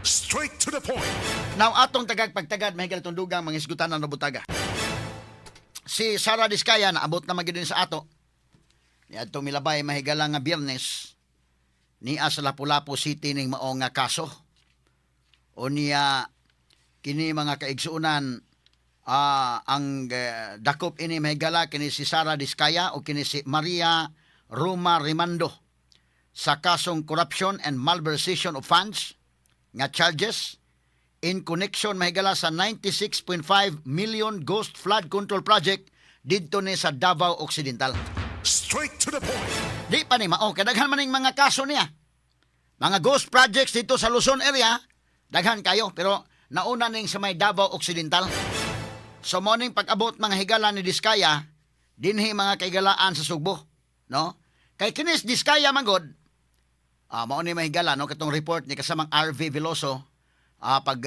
Straight to the point. Now, atong tagag pagtagad, mahigala itong dugang mga isgutan ng butaga. Si Sara Diskaya, naabot na magyud din sa ato. Ni adtong milabay, mahigala, nga Biyernes, niya sa Lapu-Lapu City ning mao nga kaso. O niya, kini mga kaigsuonan, ang dakop ini, mahigala, kini si Sara Diskaya o kini si Maria Roma Rimando sa kasong corruption and malversation of funds nga charges in connection, mahigala, sa 96.5 million ghost flood control project didto ni sa Davao Occidental. Straight to the point. Di pa ni mao kay daghan man ning mga kaso niya. Mga ghost projects dito sa Luzon area, daghan kayo, pero nauna ning sa may Davao Occidental. So morning pag-abot, mga higala, ni Diskaya dinhi, mga kaigalaan, sa Sugbo, no? Kay kinis Diskaya manggod, mao ni, mahigala, no, katong report ni kasamang RV Veloso, pag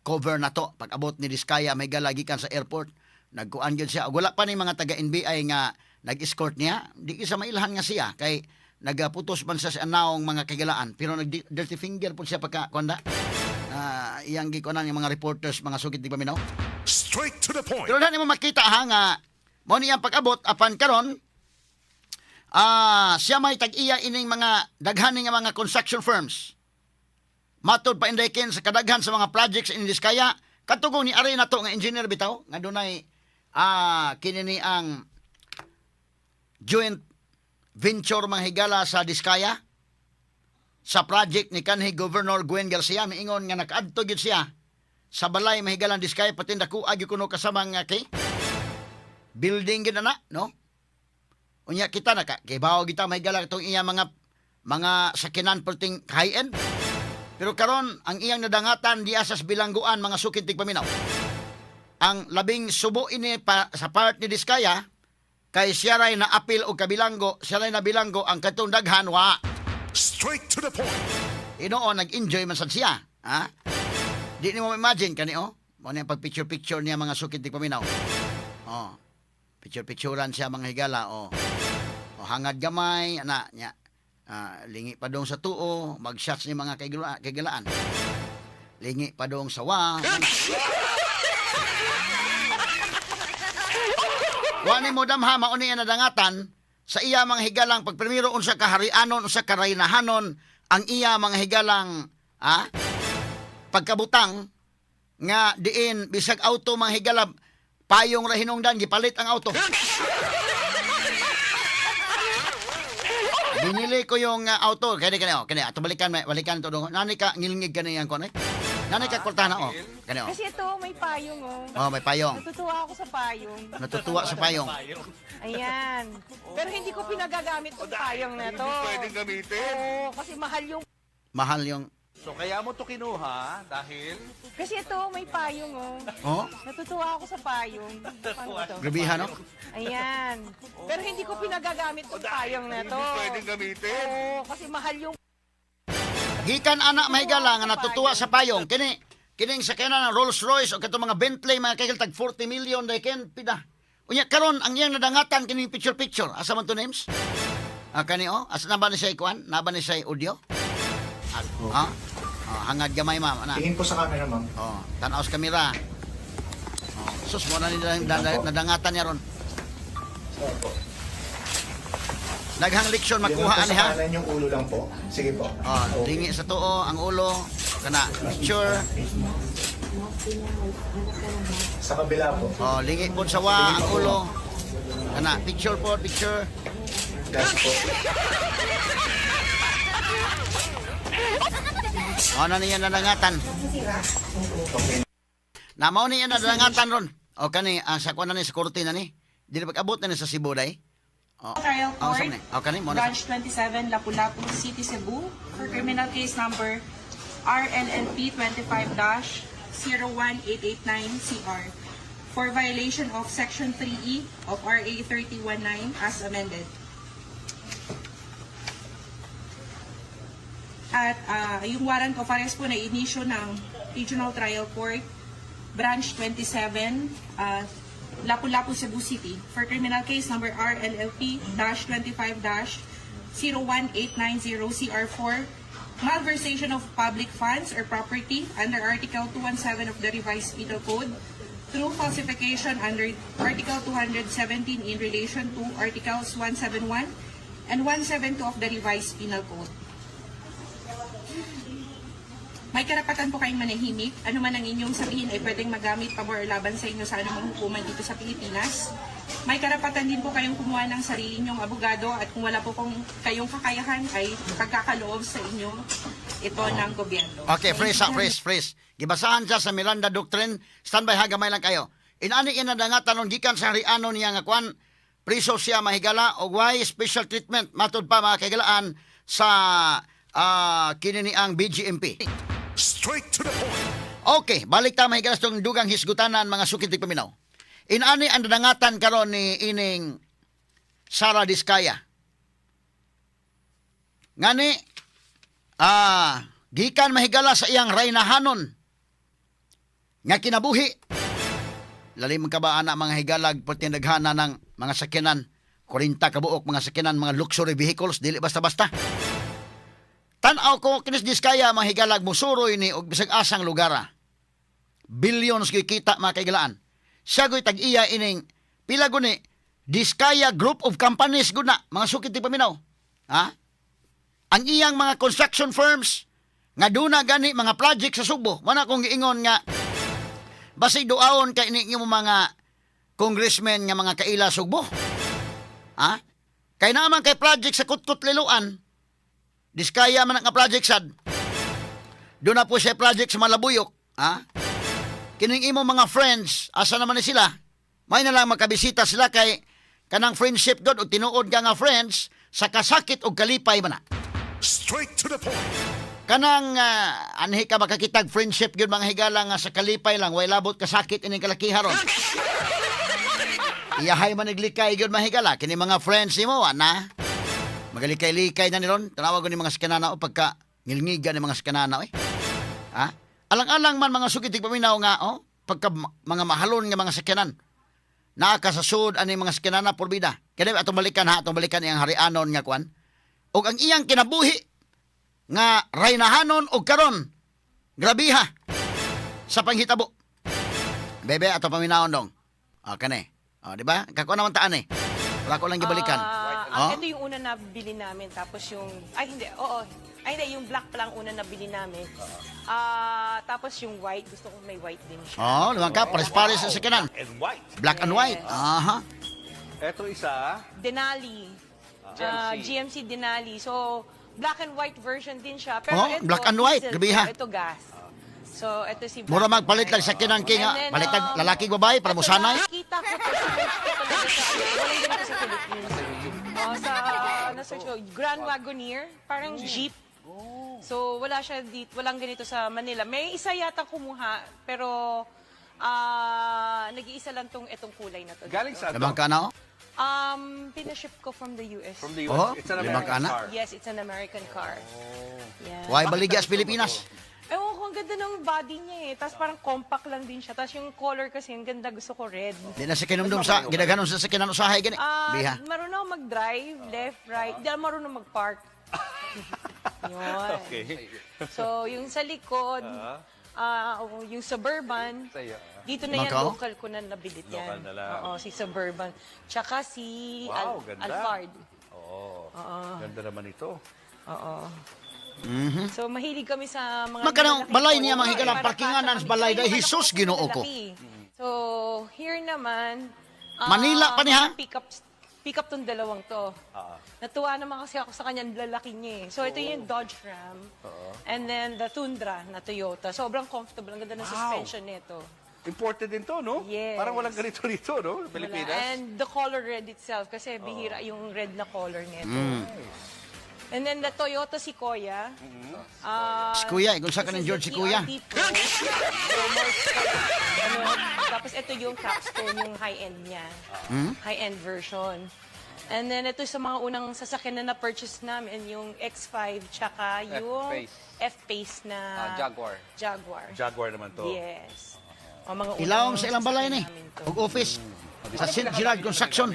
cover na to pag abot ni Diskaya, mahigala, gikan sa airport, nagkuan gyud siya. Ug wala pa ni mga taga NBI nga nag-escort niya, di isa mailhan nga siya kay nagaputos man siya sa naong, mga kaigalaan, pero nag dirty finger po siya pagka kuanda na iyang gikuanan yung mga reporters, mga sugit di paminaw. Straight to the point. Pero na mo makita ha nga mo niyang pag-abot apan karon siya may tag-iya ining mga daghan nga mga construction firms. Matod pa Inday Ken sa kadaghan sa mga projects in Diskaya, katugong ni ari nato nga engineer bitaw nga dunay kini ni ang joint venture, mga higala, sa Diskaya sa project ni kanhi Governor Gwen Garcia. Miingon nga nakaadto gyud siya sa balay, mahigalang Diskaya, pati nakuha gyud kuno kasamang nga kay building gyud na, no? Unya kita naka kibaw kita, mahigala, itong iya mga sakinan perting high-end, pero karon ang iyang nadangatan diya sa bilangguan, mga sukit tigpaminaw, ang labing subo ini pa, sa part ni Diskaya, kay siya ray na apil og kabilanggo, siya ray nabilanggo, ang katong daghan wa. Straight to the point. Inoon nag-enjoy man sad siya, ha? Di nimo imagine kani oh. Mo niya pag picture picture niya, mga sukit tigpaminaw. Oh. Picture picturean siya, mga higala, oh. Oh, hangad gamay ana nya. Lingi pa dong sa tuo, mag-shots ni mga kaigalaan. Lingi pa dong sa wa. Wa ni mo damha mao ni nadangatan sa iya, mga higalang, pag primero unsa ka harianon, unsa ka raynahanon ang iya, mga higalang, pagkabutang nga diin bisag auto, mga higala, payong ra hinungdan, gipalit ang auto. Binili ko yung auto kani kani oh, kani ato balikan, may balikan to dong nani ka ngilngig kani ang kon eh. Nani ka kortana oh. Kani oh. Kasi ito, may payong oh. Oh, may payong. Natutuwa ako sa payong. Natutuwa sa payong. Ayan. Pero hindi ko pinagagamit tong payong na to. Hindi pwedeng gamitin. Oo, kasi mahal yung Mahal yung So kaya mo to kinuha dahil Kasi ito, may payong oh. Oh, Natutuwa ako sa payong. Paano to? grabihan no. Ayan. Pero hindi ko pinagagamit tong payong na to. Hindi pwedeng gamitin. Oo, kasi mahal yung Gikan ana, mahigala, nga natutuwa sa payong. Kini kining sakyanan ng Rolls Royce o katong mga Bentley, mga kagil, tag 40 million dai ken pida. Unya karon ang iyang nadangatan kining picture picture. Asa man to names? Kani oh, asa na ba ni siya ikuan? Na ba ni siya audio? Ah, ha? Oh, hangad gamay, ma'am ana. Tingin po sa camera, ma'am. Oh, tan-aw sa kamera. Oh, sus mo na nila nadangatan niya ron. Sorry po. Daghang leksyon Hindi makuha po ani sa ha. kanan, yung ulo lang po. Sige po. Oh, Okay. lingi sa tuo ang ulo kana picture. Sa kabila po. Oh, lingi po sa wa ang ulo. Kana picture po, picture. Gas po. Oh, na niya nadangatan. Okay. Na mao niya nadangatan ron. O kani ang sa kuan na ni sa korte na ni. Dili pag-abot na ni sa Cebu day. Oh. Trial Oh, Court, sa ni. O kani mo na. Branch 27, Lapu-Lapu City, Cebu, for criminal case number RLLP 25-01889CR for violation of Section 3E of RA 319 as amended. At yung warrant of arrest po na inisyo ng Regional Trial Court, Branch 27, Lapu-Lapu, Cebu City, for criminal case number RLLP-25-01890CR4 malversation of public funds or property under Article 217 of the Revised Penal Code through falsification under Article 217 in relation to Articles 171 and 172 of the Revised Penal Code. May karapatan po kayong manahimik. Ano man ang inyong sabihin ay pwedeng magamit pabor o laban sa inyo sa anumang hukuman dito sa Pilipinas. May karapatan din po kayong kumuha ng sarili inyong abogado at kung wala po kong kayong kakayahan ay pagkakaloob sa inyo ito ng gobyerno. Okay, freeze ha, freeze, freeze. Gibasahan siya sa Miranda Doctrine. Standby ha, gamay lang kayo. Inani inadangatan nun gikan sa harianon niya nga kwan, priso siya mahigala og why special treatment matud pa mga kahigalaan sa kini ni ang BGMP. Straight to the point. Okay, balik ta mahigala sa itong dugang hisgutanan mga sukit paminaw. Inani ang dadangatan karon ni ining Sara Diskaya. Ngani gikan mahigala sa iyang raynahanon nga kinabuhi. Lalim ka ba ana mga higalag pertindaghana ng mga sakyanan, 40 ka buok mga sakyanan, mga luxury vehicles, dili basta-basta. Tan-aw ko kinis Diskaya mga higalag musuroy ni og bisag asang lugara. Billions gyud kita mga kaigalaan. Siya go'y tag-iya ining pila guni Diskaya Group of Companies gud na mga sukit ti paminaw. Ha? Ang iyang mga construction firms nga duna gani mga project sa Subo. Mana kong giingon nga basig duaon kay ini inyong mga congressmen nga mga kaila Sugbo. Ha? Kay naman kay project sa Kutkut Liloan. Diskaya man ang nga project sad. Doon na po siya project sa Malabuyok. Ha? Kining imo mga friends, asa naman ni sila? May na lang makabisita sila kay kanang friendship god o tinuod ka nga friends sa kasakit o kalipay man na. Straight to the point. Kanang anhi ka makakitag friendship gyud mga higala nga sa kalipay lang way labot kasakit ining kalakiha ron. Iyahay man naglikay gyud mga higala kini mga friends nimo ana. Magalikay-likay na ni ron. Tanawag ko ni mga skanana o pagka ngilngigan ni mga skanana eh. Ha? Alang-alang man mga sukit paminaw nga oh, pagka mga mahalon nga mga sakyanan. Naa ka sa sud ani mga sakyanan porbida. Kaya atong balikan ha, atong balikan iyang harianon nga kwan. Ug ang iyang kinabuhi nga raynahanon og karon grabiha sa panghitabo. Bebe ato paminawon dong. Ah, kani. Ah, di ba? Kako naman taan eh. Wala ko lang gibalikan. Oh? Ito yung una nabili namin. Tapos yung... Ay, hindi. Oo. Ay, hindi. Yung black pa lang una nabili namin. Tapos yung white. Gusto ko may white din siya. Oh, luwang ka, pares-pares sa sakyanan. And white. Black and white. Aha. Ito isa. Denali. GMC Denali. So, black and white version din siya. Pero Oh, ito, black and white. diesel Grabe, ha? to. Ito gas. So, ito si black Mura and magpalit white. lang sa sakyanan king And then, Palitag lalaki babae para ito, mosanay. Nakita ko to sa search ko talaga sa ano. Walang ganito sa Philippines. Oh, sa na-search ko, Grand Wagoneer, parang jeep. So wala siya dito, walang ganito sa Manila. May isa yata kumuha, pero nag-iisa lang tong itong kulay na to. Galing sa Limang ka na oh. Pinaship ko from the US. From the US. Oh, It's an limang American ka na? car. Yes, it's an American car. Yeah. Why baligya sa Pilipinas? Ewan ko, ang ganda ng body niya eh. Tapos parang compact lang din siya. Tapos yung color kasi, ang ganda. Gusto ko red. Di na siya kinumdum sa gidaghanon sa sakyanan usahay gani. Biha. Marunong ako mag-drive, left, right. Hindi ako marunong mag-park. Yun. Okay. So, yung sa likod, oo, yung Suburban, dito na yan, Macau? local ko na nabilit yan. Local na lang. Oo, si Suburban. Tsaka si Wow, ganda. Alphard. Oo. Ganda naman ito. Oo. So, mahilig kami sa mga Magkano, malalaking balay niya, kotse. mga higala, Para parkingan kasya ang balay kami. dahil Yung anak Jesus, ko, Ginoo ko. malalaki. So, here naman, Manila pa niya? Pick up tong dalawang to. Natuwa naman kasi ako sa kanya, ang lalaki niya eh. So, ito yung Dodge Ram. And then, the Tundra na Toyota. Sobrang comfortable. Ang ganda ng suspension nito. Imported din to, no? Yes. Parang walang ganito rito, no? Wala. Pilipinas. And the color red itself, kasi bihira yung red na color nito. And then the Toyota Sequoia. Si Kuya, ikon sa kanin This is George the si Kuya. TRD Pro. So, more sport. Ano, tapos ito yung capstone, yung high-end niya. High-end version. And then ito sa mga unang sasakyan na na-purchase namin, yung X5 tsaka yung F-Pace. F-Pace na Ah, Jaguar. Jaguar. Jaguar naman to. Yes. O, mga unang Ilawom sa ilang balay ni. sasakyan namin to. Ug office sa St. Gerard Construction.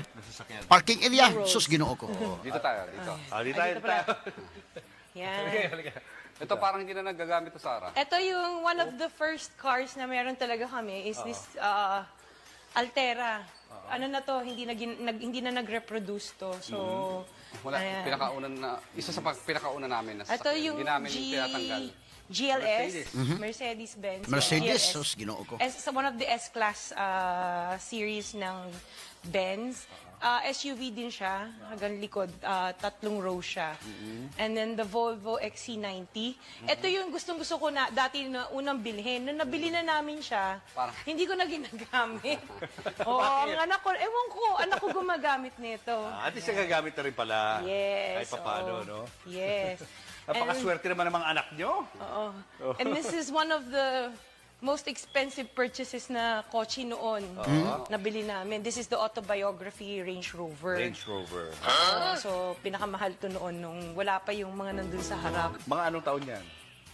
Parking area, sus Ginoo ko. Dito tayo, dito. Ah, di tayo. Ay, dito pala. Tayo. Yan. Halika, halika. Ito parang hindi na nagagamit to, Sarah. Ito yung one of the first cars na meron talaga kami is this Altera. Ano na to, hindi na nag-reproduce to. So, Wala, ayan. pinakauna na, isa sa pinakauna namin na Ito sasakyan. yung Hindi namin G, tinatanggal. GLS, Mercedes-Benz. Mercedes, GLS. sus, Ginoo ko. S, one of the S-Class series ng Benz. SUV din siya, hanggang likod, tatlong row siya. And then the Volvo XC90. Ito yung gustong-gusto ko na dati na unang bilhin. Nung nabili na namin siya, hindi ko na ginagamit. Oo, ang anak ko, ewan ko, anak ko gumagamit nito. Ah, at least nagagamit na rin pala. Yes. Kahit papaano, oo. no? Yes. Napakaswerte naman ng mga anak nyo. Oo. And this is one of the most expensive purchases na kotse noon. Nabili namin. This is the autobiography Range Rover. Range Rover. Oo, so, pinakamahal to noon nung wala pa yung mga nandun sa harap. Mga anong taon yan?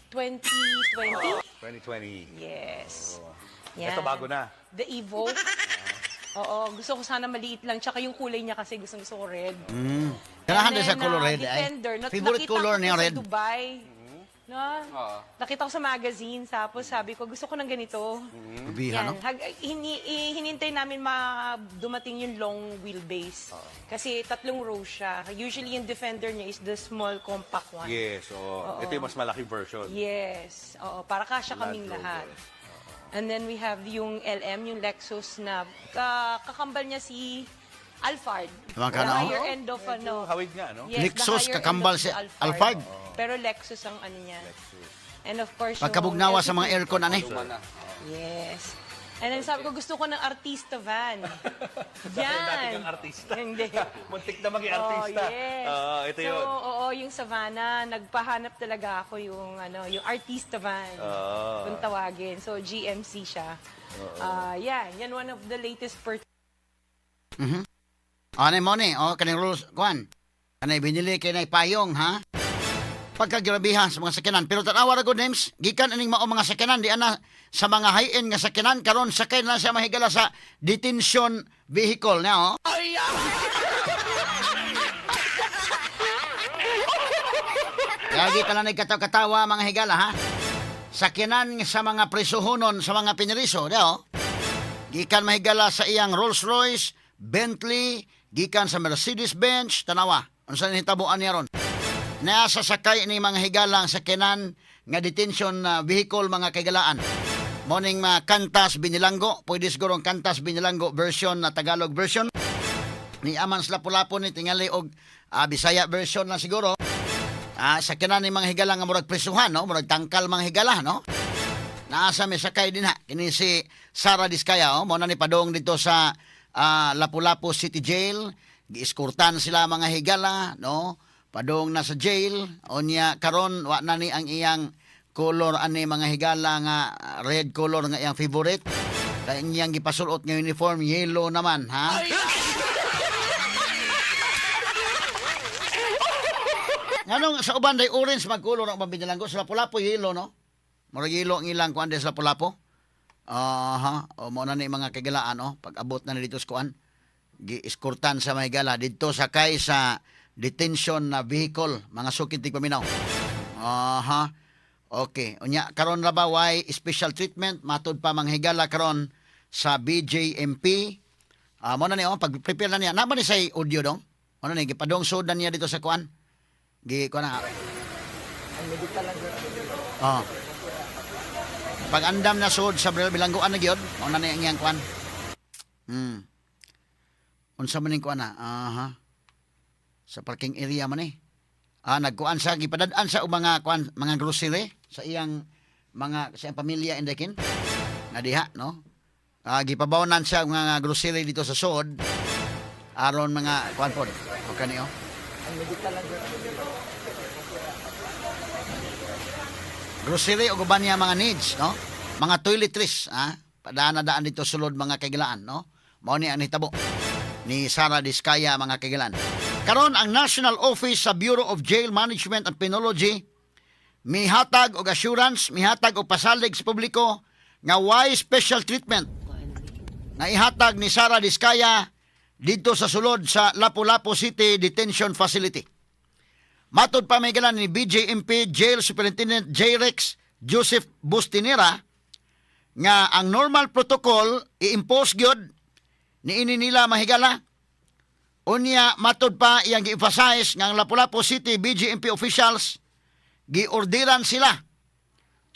2020? 2020. Yes. Yan. Ito bago na. The Evoque. Oo, gusto ko sana maliit lang. Tsaka yung kulay niya kasi gusto gusto ko red. Ganahan And din sa then, color red, ay. Defender. Favorite Nakita color ko niya, to red. Sa Dubai. No? Oo. Nakita ko sa magazine, tapos sabi ko, gusto ko ng ganito. Biha, no? Yan. Hinintay namin dumating yung long wheelbase. Kasi tatlong row siya. Usually yung Defender niya is the small compact one. Yes, oo. Ito yung mas malaking version. Yes. Oo, para kasya Land kaming Rover. lahat. And then we have yung LM, yung Lexus na kakambal niya si Alphard. Tama ka The na, oh? higher end of ano. Hawig nga, no? Yes, the Lexus, higher end kakambal of si the Alphard. Pero Lexus ang ano niya. And of course, yung Pagkabugnawa sa mga LTT. aircon, ani. Luma na. Yes. And then sabi ko, gusto ko ng artista van. Yan. Dati kang artista. Hindi. Muntik na maging artista. Oh, yes. Oo, ito so, yun. oo, yung Savannah, nagpahanap talaga ako yung, ano, yung artista van. Kung tawagin. So, GMC siya. Ah, yan. Yan one of the latest purchases. Ano mo ni? Oh, kaning rules kuan. Kanay binili kay nay payong ha. Pagkagrabihan sa mga sakyanan pero tan-awa ra good names gikan ining mao mga sakyanan di ana sa mga high-end nga sakyanan karon sakay na siya mahigala sa detention vehicle na oh. Lagi ka lang katawa-katawa mga higala ha. Sakyanan sa mga presohonon sa mga piniriso, di oh. Gikan mahigala sa iyang Rolls Royce, Bentley, gikan sa Mercedes-Benz, tanawa. Unsa ni hitabuan niya ron? Naa sa sakay ni mga higala ang sakyanan nga detention na vehicle mga kaigalaan. Morning mga Kantas Binilanggo, pwede siguro ang Kantas Binilanggo version na Tagalog version. Ni aman sa Lapu-Lapu ni tingali og Bisaya version na siguro. Sakyanan ni mga higala nga murag presuhan, no? Murag tangkal mga higala, no? Naasa may sakay din ha. Kini si Sara Diskaya, oh. Mao na ni padong dito sa Lapu-Lapu City Jail. Giiskurtan sila mga higala, no? Padong na sa jail. Onya karon wa na ni ang iyang color ani mga higala nga red color nga iyang favorite. Kaya iyang gipasulot nga uniform yellow naman, ha? Nganong sa uban day orange magkulor ang ubang binilanggo sa Lapu-Lapu yellow, no? Murag yellow ang ilang kuan sa Lapu-Lapu. Aha, o mo na ni mga kagalaan oh, pag abot na ni dito sa kuan, gieskortan sa mga higala didto sakay sa detention na vehicle, mga sukid tigpaminaw. Aha. Okay, unya karon ra ba way special treatment matud pa mga higala karon sa BJMP. Ah, mo na ni oh, pag-prepare na niya. Na ba ni say audio dong? Mo na ni gipadong sud na niya dito sa kuan. Gi kuan na. Oh. Pag andam na sud sa bilangguan na gyud, mao na ni ang iyang kuan. Unsa man ning kuan na? Aha. Sa parking area man eh. Nagkuan sa gipadad-an sa og mga kuan, mga grocery sa iyang mga sa iyang pamilya indekin. Na diha, no? Gipabawnan siya og mga grocery dito sa sod aron mga kuan pod. O kani oh. Grocery o uban niya mga needs, no? Mga toiletries, ha? Padaan na daan dito sulod mga kaigilaan, no? Mao ni ang nahitabo ni Sara Diskaya mga kaigilaan. Karon ang National Office sa Bureau of Jail Management and Penology mihatag og assurance, mihatag og pasalig sa publiko nga why special treatment nga ihatag ni Sara Diskaya didto sa sulod sa Lapu-Lapu City Detention Facility. Matod pa may ni BJMP Jail Superintendent J. Rex Joseph Bustinera nga ang normal protocol i-impose gyud niini nila, mahigala. Unya matod pa iyang gi-emphasize nga ang Lapu-Lapu City BJMP officials giorderan sila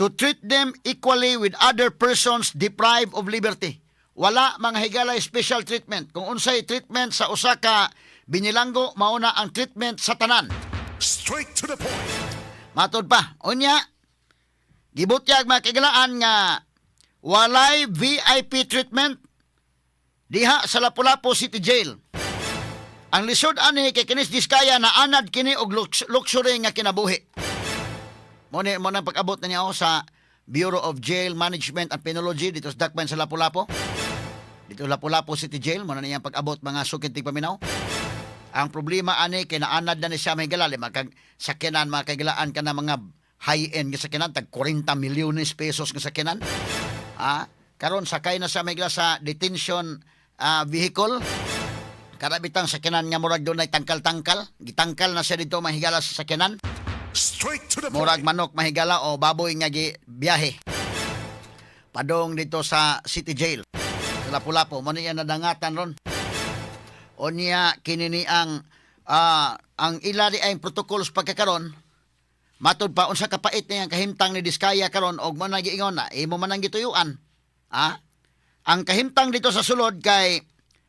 to treat them equally with other persons deprived of liberty. Wala, mga higala, special treatment. Kung unsay treatment sa usa ka binilanggo, mauna ang treatment sa tanan. Straight to the point. Matod pa, unya, gibutyag, mga kaigalaan, nga walay VIP treatment diha sa Lapu-Lapu City Jail. Ang lisod ani kay kinis Diskaya na anad kini og luxury nga kinabuhi. Mo ni mo nang pag-abot na niya ako sa Bureau of Jail Management and Penology dito sa Dakbayan sa Lapu-Lapu. Dito Lapu-Lapu City Jail, mo na niyang pag-abot, mga sukit paminaw. Ang problema ani kay naanad na ni siya, may galali magkag sakyanan, mga kaigalaan, ka na mga high-end nga sakyanan tag 40 milyones pesos nga sakyanan. Ah, karon sakay na siya, may sa detention vehicle. Karabitang sakyanan nga murag dunay tangkal-tangkal, gitangkal na siya dito, mahigala, sa sakyanan. Straight to the point. Murag manok, mahigala, o baboy nga gi biyahe. Padong dito sa City Jail sa Lapu-Lapu, mo niya nadangatan ron. O niya kini ni ang ila di ay protocols pagkakaron. Matod pa unsa kapait niya ang kahimtang ni Diskaya karon og mo na giingon na imo man ang gituyuan. Ang kahimtang dito sa sulod kay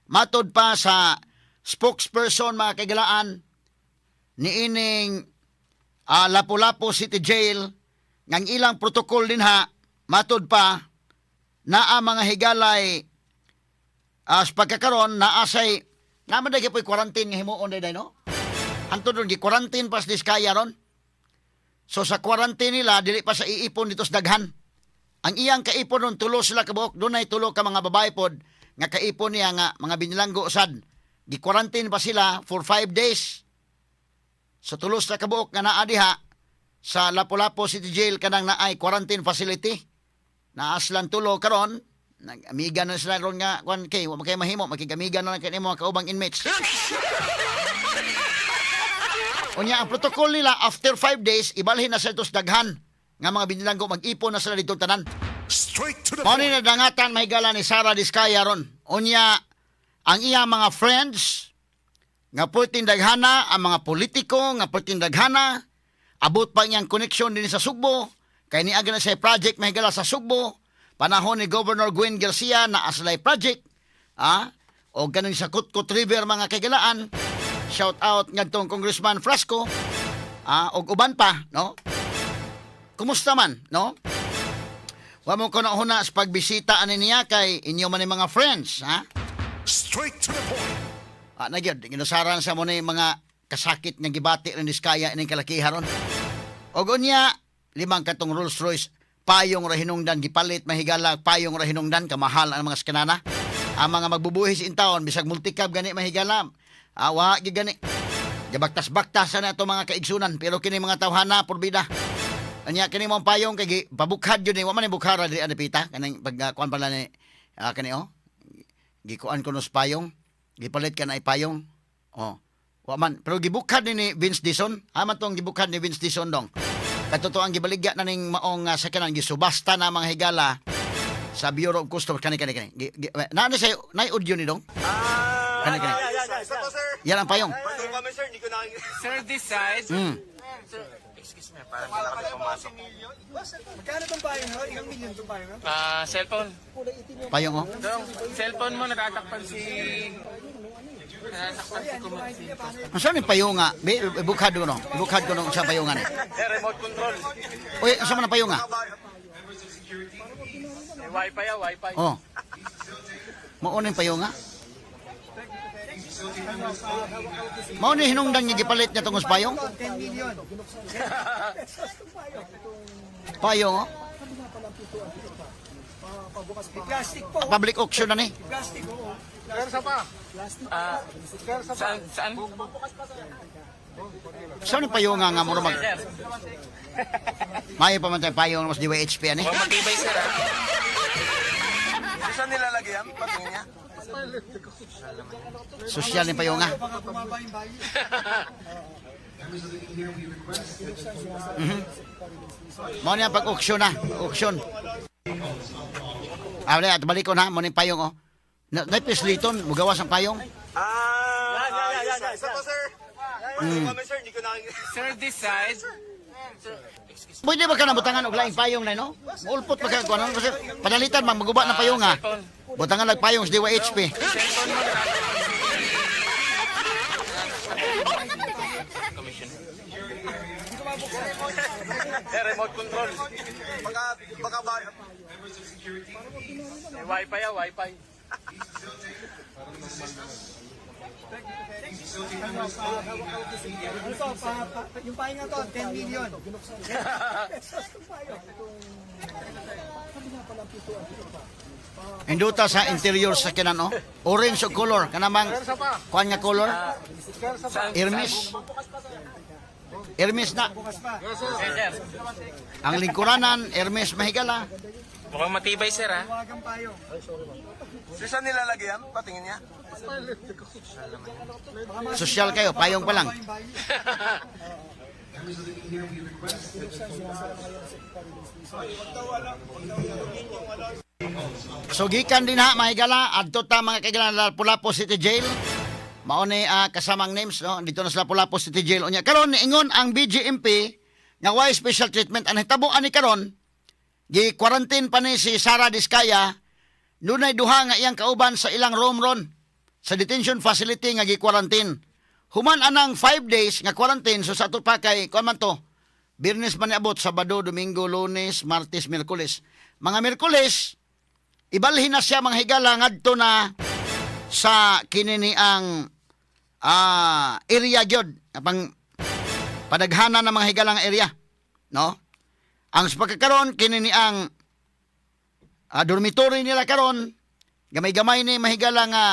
matod pa sa spokesperson, mga kaigalaan, niining Lapu-Lapu City Jail ngang ilang protocol dinha, matod pa, naa, mga higalay, as pagkakaron naa say naman daghi po'y quarantine nga himuon day no. Hantod ron gi-quarantine pas Diskaya ron. So sa quarantine nila dili pa sa iipon dito sa daghan. Ang iyang kaipon ron, tulo sila kabuok, dunay tulo ka mga babae pod nga kaipon niya nga mga binilanggo sad. Gi-quarantine pa sila for 5 days. Sa tulos na kabuok nga naa diha sa Lapu-Lapu City Jail kanang naay quarantine facility. Naa silang tulo karon, nag-amiga na sila ron nga kwan kay wa man kay mahimo makigamiga na lang kay nimo mga kaubang inmates. Unya ang protocol nila, after 5 days ibalhin na sila sa daghan nga mga binilanggo, mag-ipon na sila dito tanan. Straight to the Mao ni point. nadangatan, mahigala, ni Sara Diskaya ron. Unya ang iya mga friends nga perting daghana, ang mga politiko nga perting daghana, abot pa niyang connection din sa Sugbo kay niagi na sa project, mahigala, sa Sugbo panahon ni Governor Gwen Garcia na aslay project o ganun sa Kutkut River, mga kaigalaan. Shout out ngadtong Congressman Frasco og uban pa, no. Kumusta man, no? Wa mo ko na huna sa pagbisita ani niya kay inyo man ni mga friends, ha? Straight to the point. Na gyud ginusaran sa mo ni mga kasakit nga gibati rin Diskaya ining kalakiha ron. Og unya limang katong Rolls Royce, payong ra hinungdan gipalit, mahigala, payong ra hinungdan, kamahal ang mga skanana. Ang mga magbubuhis in town bisag multicab gani, mahigala. Wa gyud gani. Gabaktas-baktas na ato mga kaigsunan, pero kini mga tawhana porbida. Anya kini mong payong kay pabukhad yun eh. Wa man ni bukhara diri ani pita kanang pag kuan pala ni kani oh. Gikuan ko nos payong. Gipalit ka na payong. Oh. Wa man pero gibukhad ni Vince Dison. Ama tong gibukhad ni Vince Dison dong. Katotoo ang gibaligya na ning maong sakyanan, gisubasta na, mga higala, sa Bureau of Customs kani kani kani. Na na say nay audio ni dong. Kani kani. Isa to, sir. Yan ang payong. Bato kami, sir. Hindi ko nakikita. Sir, this side. Excuse me, parang hindi na kami pumasok. Ah, cellphone. Payong oh. Dong, cellphone mo natatakpan si natatakpan si Kumatsi. Ang saan yung payong nga? Be, bukhad ko no. Bukhad ko no sa payong nga ni. Sir, remote control. Uy, asa man ang payong nga? May wifi ah, wifi. Oh. Mao ni payong nga. Mao ni hinungdan nga gipalit niya tungod sa payong? Payong oh. Public auction na ni. Ah, saan saan? Saan ni payong nga nga mura mag Sir, Mayo pa man tayo payong mas DYHP ani. huwag matibay sir ah. Saan nilalagay yan? Patingin niya. Sosyal ni payong, ha. Mao niya pag-auction na, auction. Ah, wala, at balik ko na, mo ni payong, oh. Na, naipesliton, mugawas ang payong. Ah, yan, yan, yan, yan. Isa to, sir. Kami, sir, hindi ko nakikita. Sir, this side. Pwede ba ka nabutangan og laing payong na, no? Ulpot pa ka, kuno kasi padalitan man maguba na payong, ha. Butangan lag payong sa DYHP. Sir, remote control. Baka ba... May wifi ah, wifi. Yung pahinga to, 10 million. Induta sa interior sa kinan, oh. Orange og color, kanamang kuan nga color. Hermes. Hermes na. Sir, sir. Ang lingkuranan, Hermes mahigala. Mukhang matibay, sir, ah. Sir, saan nilalagay yan? Patingin niya. Sosyal kayo, payong pa lang. So gikan din ha, mahigala, adto ta mga kaigala Lapu-Lapu City Jail. Mao ni kasamang names, no, dito na sa Lapu-Lapu City Jail unya. Karon niingon ang BGMP nga why special treatment ang hitabo ani karon, gi quarantine pa ni si Sara Diskaya, dunay duha nga iyang kauban sa ilang room ron sa detention facility nga gi-quarantine. Human anang 5 days nga quarantine, so sa ato pa kay kuan man to. Biyernes man niabot, Sabado, Domingo, Lunes, Martes, Miyerkules. Mga Miyerkules, ibalhin na siya mga higala ngadto na sa kinini ang area gyud pang padaghanan ng mga higala nga area, no? Ang sa pagkakaroon kini ni ang dormitory nila karon, gamay-gamay ni mahigala nga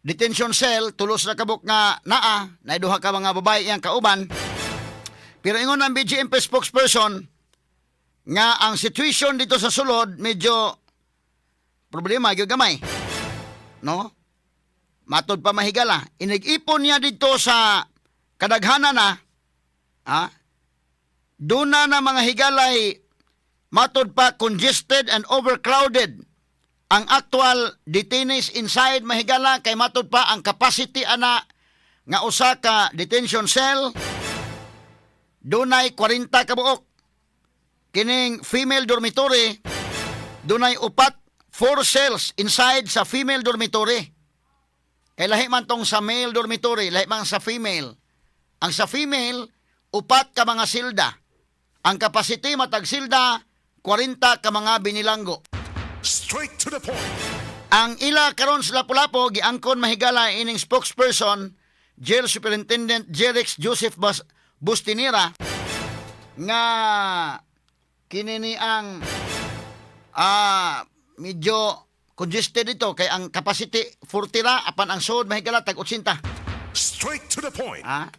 detention cell, tulos na kabuk nga naa, na duha ka mga babae iyang kauban. Pero ingon ang BGMP spokesperson nga ang situation dito sa sulod medyo problema gyud gamay. No? Matod pa mahigala, inig-ipon niya dito sa kadaghanan na, ha? Doon na mga higalay matod pa congested and overcrowded ang actual detainees inside mahigala, kay matod pa ang capacity ana nga usa ka detention cell dunay 40 ka buok. Kining female dormitory dunay upat, four cells inside sa female dormitory, kay lahi man tong sa male dormitory, lahi man sa female. Ang sa female, upat ka mga silda. Ang capacity matag silda 40 ka mga binilanggo. Straight to the point. Ang ila karon sa Lapu-Lapu giangkon mahigala ining spokesperson Jail Superintendent Jerix Joseph Bas Bustinera nga kini ni ang medyo congested dito kay ang capacity 40 ra apan ang sud mahigala tag 80. Straight to the point. Ha?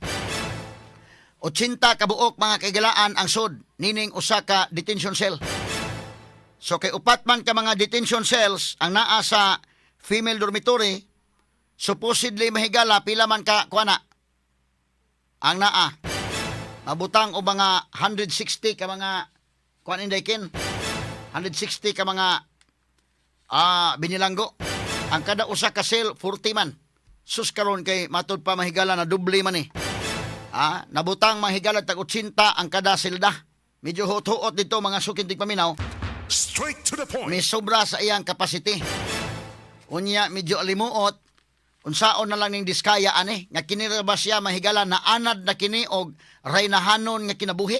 80 kabuok mga kaigalaan ang sud nining usa ka detention cell. So kay upat man ka mga detention cells ang naa sa female dormitory, supposedly mahigala pila man ka kuana ang naa. Mabutang og mga 160 ka mga kuan inday kin. 160 ka mga binilanggo. Ang kada usa ka cell 40 man. Sus, karon kay matud pa mahigala na doble man eh. Nabutang mahigala tag 80 ang kada silda. Medyo huot-huot dito mga suking tigpaminaw. Straight to the point. May sobra sa iyang capacity. Unya medyo alimuot, unsaon na lang ning Diskaya ani nga kini ra ba siya mahigala na anad na kini og reynahanon nga kinabuhi?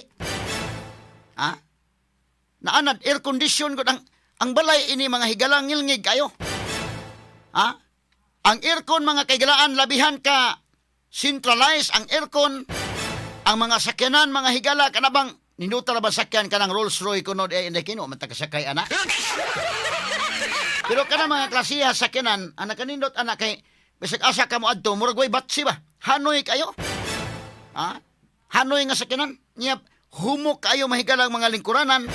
Ha? Naanad air condition gud ang balay ini mga higala, ngilngig kayo. Ha? Ang aircon mga kaigalaan labihan ka centralized ang aircon, ang mga sakyanan mga higala kanabang ninuta ra ba sakyan kanang Rolls Royce kuno di hindi kino man sakay ana. Pero kana mga klasiha sakyanan ang nakanindot ana kay bisag asa ka mo adto murag way batsi ba. Hanoy kayo. Ha? Hanoy nga sakyanan. Nya humok kayo mahigala ang mga lingkuranan.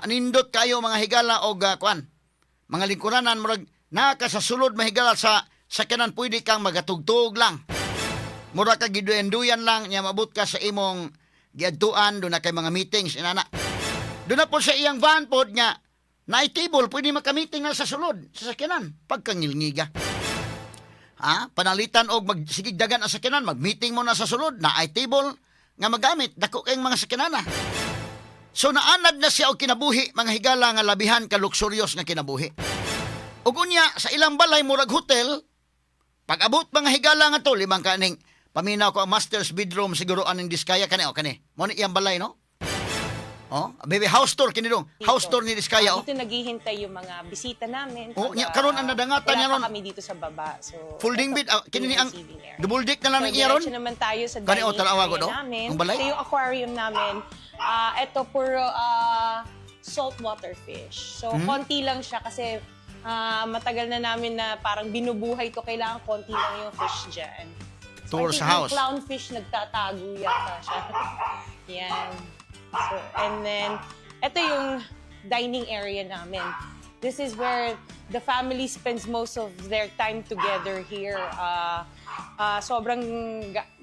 Nindot kayo mga higala og kuan. Mga lingkuranan murag Naa ka sa sulod, mahigala, sa sakyanan, pwede kang magatugtog lang. Mura ka giduyan-duyan lang nya mabot ka sa imong giadtuan, doon na kay mga meetings inana. Doon na po sa iyang van pod nga naay table, pwede maka-meeting na sa sulod sa sakyanan pagkangilngiga. Ha? Panalitan og magsigigdagan ang sakyanan, mag-meeting mo na sa sulod, naay table nga magamit, dako kayong mga sakyanan. So naanad na siya og kinabuhi, mga higala, nga labihan ka luxurious nga kinabuhi. Ug unya sa ilang balay murag hotel, pag abot, mga higala, nga to limang kaning paminaw ko ang master's bedroom siguro aning Diskaya kani o kani. Mo ni iyang balay, no? Oh, baby, house tour kini dong. House tour ni Diskaya oh. Dito naghihintay yung mga bisita namin. Oh, Pag, nya, karon ang nadangatan wala niya pa ron. kami dito sa baba. So, Folding eto, bed, ah, kini ni yung ang receiving area. double deck na lang So, ng iya ron. diretso naman tayo sa Kani, oh, dining tanawa ko, area do? namin. Ang balay? Ito yung aquarium namin. Ah, ito puro saltwater fish. So, konti lang siya kasi matagal na namin na parang binubuhay to. Kailangan konti lang yung fish dyan. So, Tour I think sa yung house. clownfish nagtatago yata siya. Yan. So, and then, ito yung dining area namin. This is where the family spends most of their time together here. Sobrang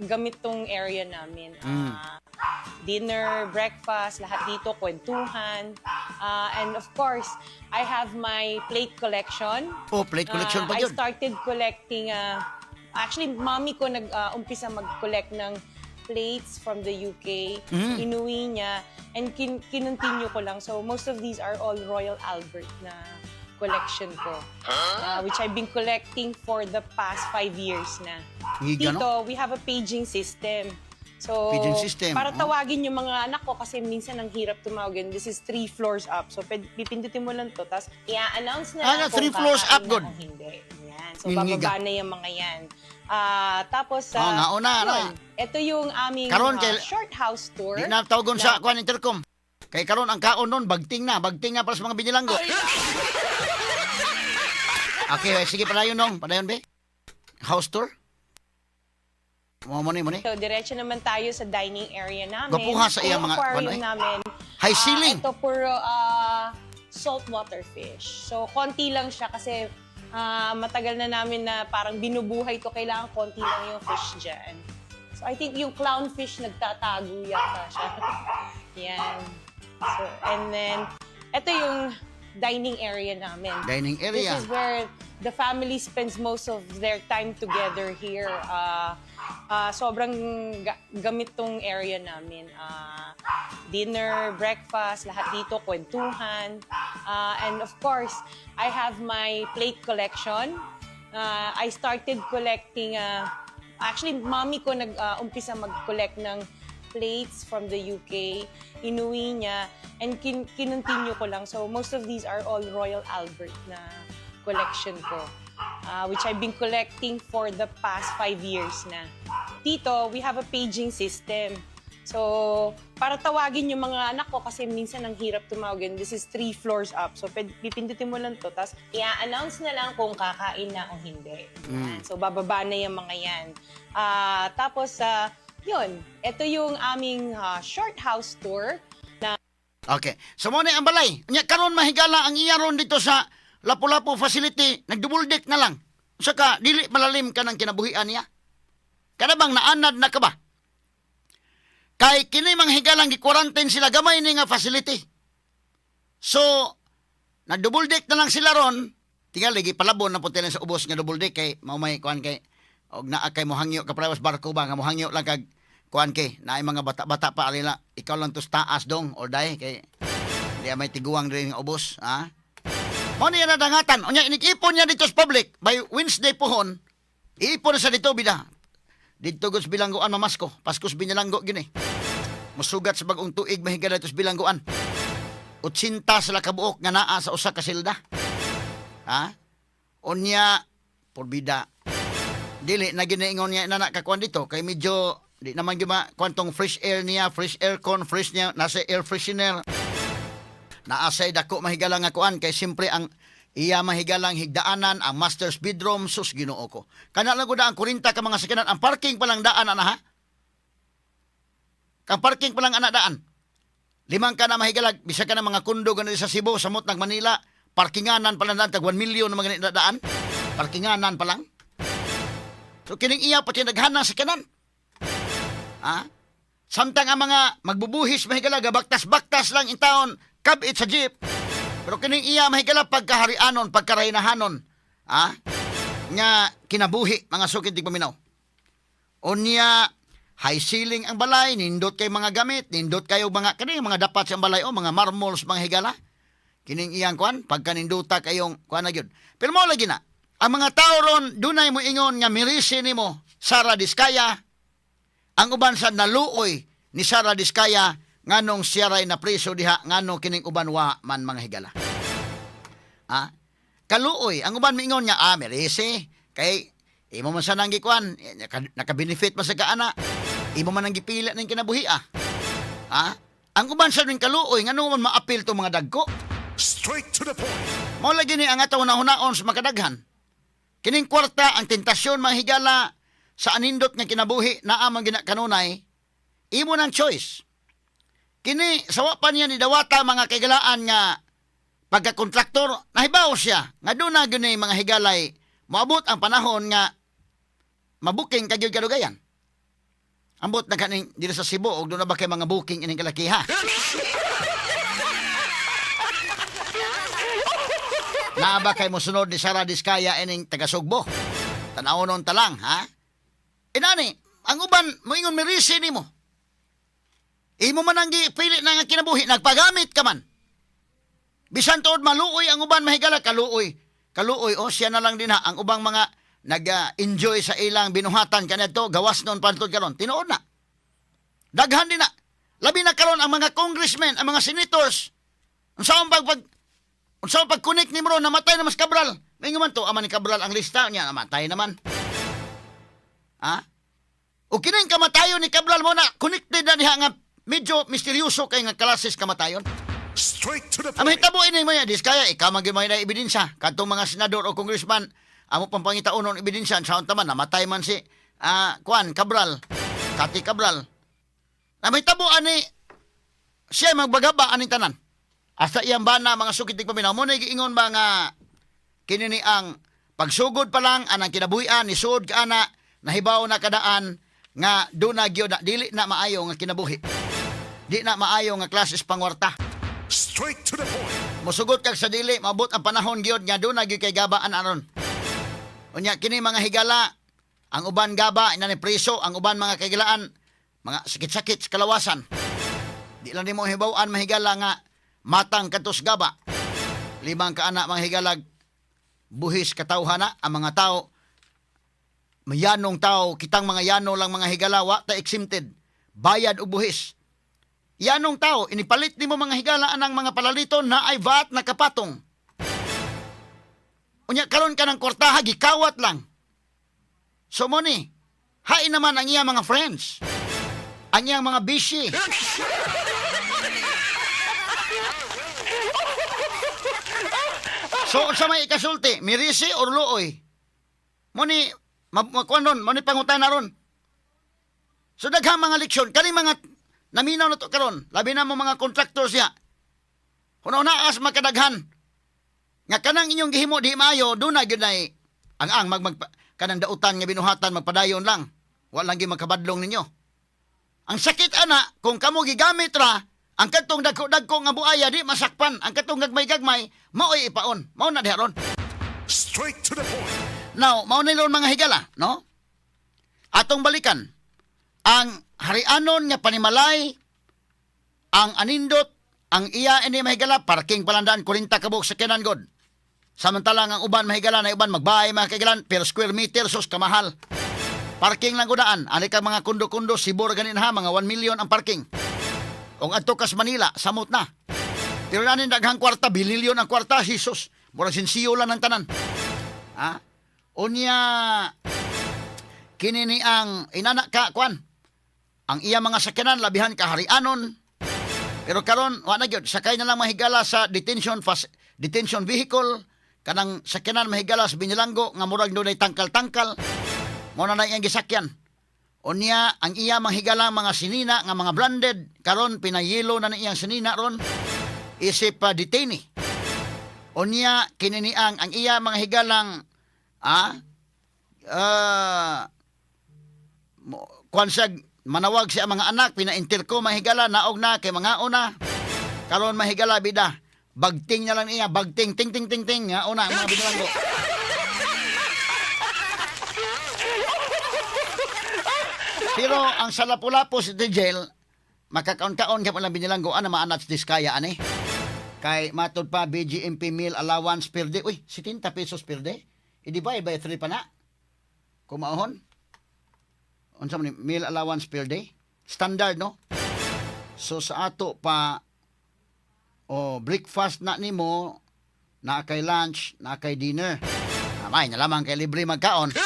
gamit tong area namin. Dinner, breakfast, lahat dito, kwentuhan. And of course, I have my plate collection. Oh, plate collection pa I yun. started collecting, actually, mommy ko nag-umpisa mag-collect ng plates from the UK. Inuwi niya and kinontinue ko lang. So most of these are all Royal Albert na collection ko, which I've been collecting for the past 5 years na. Ngiga, no? Dito, we have a paging system. So, Paging system, para oh. tawagin yung mga anak ko kasi minsan ang hirap tumawagin. This is three floors up. So, pipindutin mo lang to. Tapos, i-announce na Ah, lang three kung floors kakain up, na good. o hindi. Yan. So, Ngingiga. bababa na yung mga yan. Ah, tapos, Oh, nga, una, yun. na. Ito yung aming Karon, kay- short house tour. Di na tawagon sa kuan intercom. Kay karon ang kaon nun bagting na para sa mga binilanggo. Okay, eh, sige, padayon nong, padayon be. House tour. Mo ni mo ni. So, diretso naman tayo sa dining area namin. Gwapuha sa Ito iyang yung mga- aquarium ano eh? namin. High Ah, ceiling. ito puro saltwater fish. So, konti lang siya kasi matagal na namin na parang binubuhay to. Kailangan konti lang yung fish dyan. So, I think yung clownfish nagtatago yata siya. Yan. So, and then, ito yung dining area namin. Dining area. This is where the family spends most of their time together here. Sobrang gamit tong area namin. Dinner, breakfast, lahat dito, kwentuhan. And of course, I have my plate collection. I started collecting, actually, mommy ko nag-umpisa mag-collect ng plates from the UK. Inuwi niya and kinontinue ko lang. So most of these are all Royal Albert na collection ko, which I've been collecting for the past 5 years na. Dito, we have a paging system. So, para tawagin yung mga anak ko kasi minsan ang hirap tumawagin. This is three floors up. So, pipindutin mo lang to. Tapos, i-announce na lang kung kakain na o hindi. Yan. So, bababa na yung mga yan. Ah, tapos, yun. Ito yung aming short house tour na Okay. So mo ni ang balay. Nya karon, mahigala, ang iya ron dito sa Lapu-Lapu facility, nag-double deck na lang. Saka dili malalim ka ng kinabuhian niya. Kada bang naanad na ka ba? Kay kini mga higalang gi-quarantine sila gamay ni nga facility. So, na double deck na lang sila ron. Tingali gipalabon na po sa ubos nga double deck kay mao may kuan kay og naa kay mohangyo ka parehas barko ba nga mohangyo lang kag kuan kay naay mga bata-bata pa alila, ikaw lang tos taas dong or dai kay di may tiguang diri nga ubos, ha. Mo niya nadangatan unya inig-ipon niya dito sa public by Wednesday pohon, iipon na sa dito bida didto gud sa bilangguan, mamasko, Pasko sa binilanggo gini, musugat sa bagong tuig, mahigala dito sa bilangguan. 80 sila kabuok nga naa sa usa ka silda, ha. Unya porbida dili na ginaingon niya na nakakuan dito kay medyo di naman gyud kuan tong fresh air niya, fresh aircon, fresh niya, nasa air freshener, naa say dako, mahigala, nga kuan kay siyempre ang iya mahigalang higdaanan ang master's bedroom, sus, Ginoo ko, kana lang gud ang 40 ka mga sakyanan, ang parking pa lang daan ana, ha. Kang parking pa lang ana daan limang ka na mahigalag, bisag ka na mga kundo ganun sa Cebu, samot nag Manila. Parkinganan pa lang daan, tag 1 million na mga daan. Parkinganan pa lang. So kining iya pati naghanang sa kanan. Ha? Samtang ang mga magbubuhis mahigala gabaktas-baktas lang in taon kabit sa jeep. Pero kining iya mahigala pagkaharianon, pagkaraynahanon. Ha? Nga kinabuhi mga sukid di paminaw. Unya high ceiling ang balay, nindot kay mga gamit, nindot kayo mga kani mga dapat sa balay o mga marmols mga higala. Kining iyang kuan pagka ninduta kayong kuan na gyud. Pero mo lagi na, ang mga tao ron dunay mo ingon nga mirisi nimo Sara Diskaya, ang uban sa naluoy ni Sara Diskaya nganong siya ray napriso diha nganong kining uban wa man mga higala. Ah, kaluoy ang uban miingon nga ah merese kay imo man sa nang gikuan eh, naka-benefit man sa kaana imo man ang gipila ning kinabuhi ah. Ah, ang uban sa ning kaluoy ngano man maapil to mga dagko. Straight to the point. Mao lagi ni ang atong nahunaon sa makadaghan. Kining kwarta ang tentasyon mga higala sa anindot nga kinabuhi naa man gina kanunay imo nang choice. Kini sawa pa niya ni dawata mga kaigalaan nga pagkakontraktor nahibaw siya nga doon na gyud ni mga higalay moabot ang panahon nga mabuking ka gyud kadugayan. Ambot na kaning diri sa Cebu og doon na ba kay mga booking ining kalakiha. Naa ba kay mosunod ni Sara Diskaya ining taga Sugbo? Tan-awon ta lang, ha? Inani, ang uban moingon mirisi nimo. Imo man ang gipili na nga kinabuhi, nagpagamit ka man. Bisan tuod maluoy ang uban mahigala kaluoy. Kaluoy o siya na lang din ha ang ubang mga nag-enjoy sa ilang binuhatan kanadto gawas noon pantod karon. Tinuod na. Daghan din na. Labi na karon ang mga congressmen, ang mga senators. Unsa ang pag, pag unsa ang pag-connect ni Mro namatay na mas Cabral. May man to ama ni Cabral ang lista niya namatay naman. Ha? O kining kamatayon ni Cabral mo na connected na diha nga medyo misteryoso kay nga klases kamatayon. Straight to the Ang point. mahitabo ini mo ya, diskaya ikaw man gyud may na ebidensya kadtong mga senador o congressman amo pang pangitaonon ebidensya sa unta man namatay man si Kuan Cabral, Kati Cabral. Ang mahitabo ani siya magbagaba aning tanan. Asa iyang bana mga sukit paminaw mo na giingon ba nga kini ni ang pagsugod pa lang anang kinabuhian ni suod ka ana nahibaw na kadaan nga do na gyud na dili na maayo nga kinabuhi. Di na maayo nga klases pangwarta. Straight to the point. Musugot kag sa dili, maabot ang panahon gyud nga doon na gyud kay gabaan aron. Unya kini mga higala, ang uban gaba ina ni priso, ang uban mga kagilaan, mga sakit-sakit sa kalawasan. Di lang nimo hibaw-an mahigala nga matang katos gaba. Limang kaana mga higalag buhis katawhana ang mga tao mayanong tao kitang mga yano lang mga higala wa ta exempted bayad og buhis. Yanong tao, inipalit nimo mga higala anang mga palaliton na ay VAT nakapatong. Unya karon ka ng kwartaha gikawat lang. So mo ni, hain naman ang iya mga friends. Ang iyang mga busy. So unsa may ikasulti, mirisi or luoy? Mo ni makuan ron, mo ni pangutana ron. So daghang mga leksyon, kani mga naminaw na to karon, labi na mo mga contractors siya. Hunaw-naas makadaghan. Nga kanang inyong gihimo di maayo, doon na gyud nay ang mag, mag kanang dautan nga binuhatan magpadayon lang. Wa lang gyud makabadlong ninyo. Ang sakit ana kung kamo gigamit ra ang kadtong dagko-dagko nga buaya di masakpan, ang kadtong gagmay-gagmay maoy ipaon. Mao na diha ron. Straight to the point. Now, mao na ron mga higala, no? Atong balikan ang harianon nga panimalay ang anindot ang iya ini mahigala parking palandaan 40 ka buok sa kinan god. Samantalang ang uban mahigala na uban magbahay mga kaigalan per square meter sus kamahal. Parking lang gudaan ani ka mga kundo-kundo sibor ganin ha mga 1 million ang parking. Ug adto kas Manila samot na. Pero nanin daghang kwarta bililyon ang kwarta Jesus. Murag sinsiyo lang ang tanan. Ha? Unya kini ni ang inana ka kwan. Ang iya mga sakyanan labihan kaharianon. Pero karon wa na gyud sakay na lang mahigala sa detention vehicle kanang sakyanan mahigala sa Binilanggo nga murag dunay tangkal-tangkal. Mao na na iyang gisakyan. Unya ang iya manghigala mga sinina nga mga branded karon pinayelo na ni iyang sinina ron isip detainee. Unya kininiang ang iya mga higalang ah kuan siya, manawag siya ang mga anak, pina-intercom mga higala, naog na kay mga una. Karon mahigala bida. Bagting na lang iya, bagting ting ting ting ting nga una ang mga binilanggo. Pero ang sa Lapu-Lapu City Jail, makakaon-kaon kaya lang binilanggo ana maanat sa Diskaya ani. Kay matod pa BGMP meal allowance per day. Uy, 70 pesos per day. I-divide by 3 pa na. Kumaon. Unsa man ni meal allowance per day? Standard, no? So sa ato pa, oh, breakfast na nimo, na kay lunch, na kay dinner. Amay, na lamang kay libre magkaon.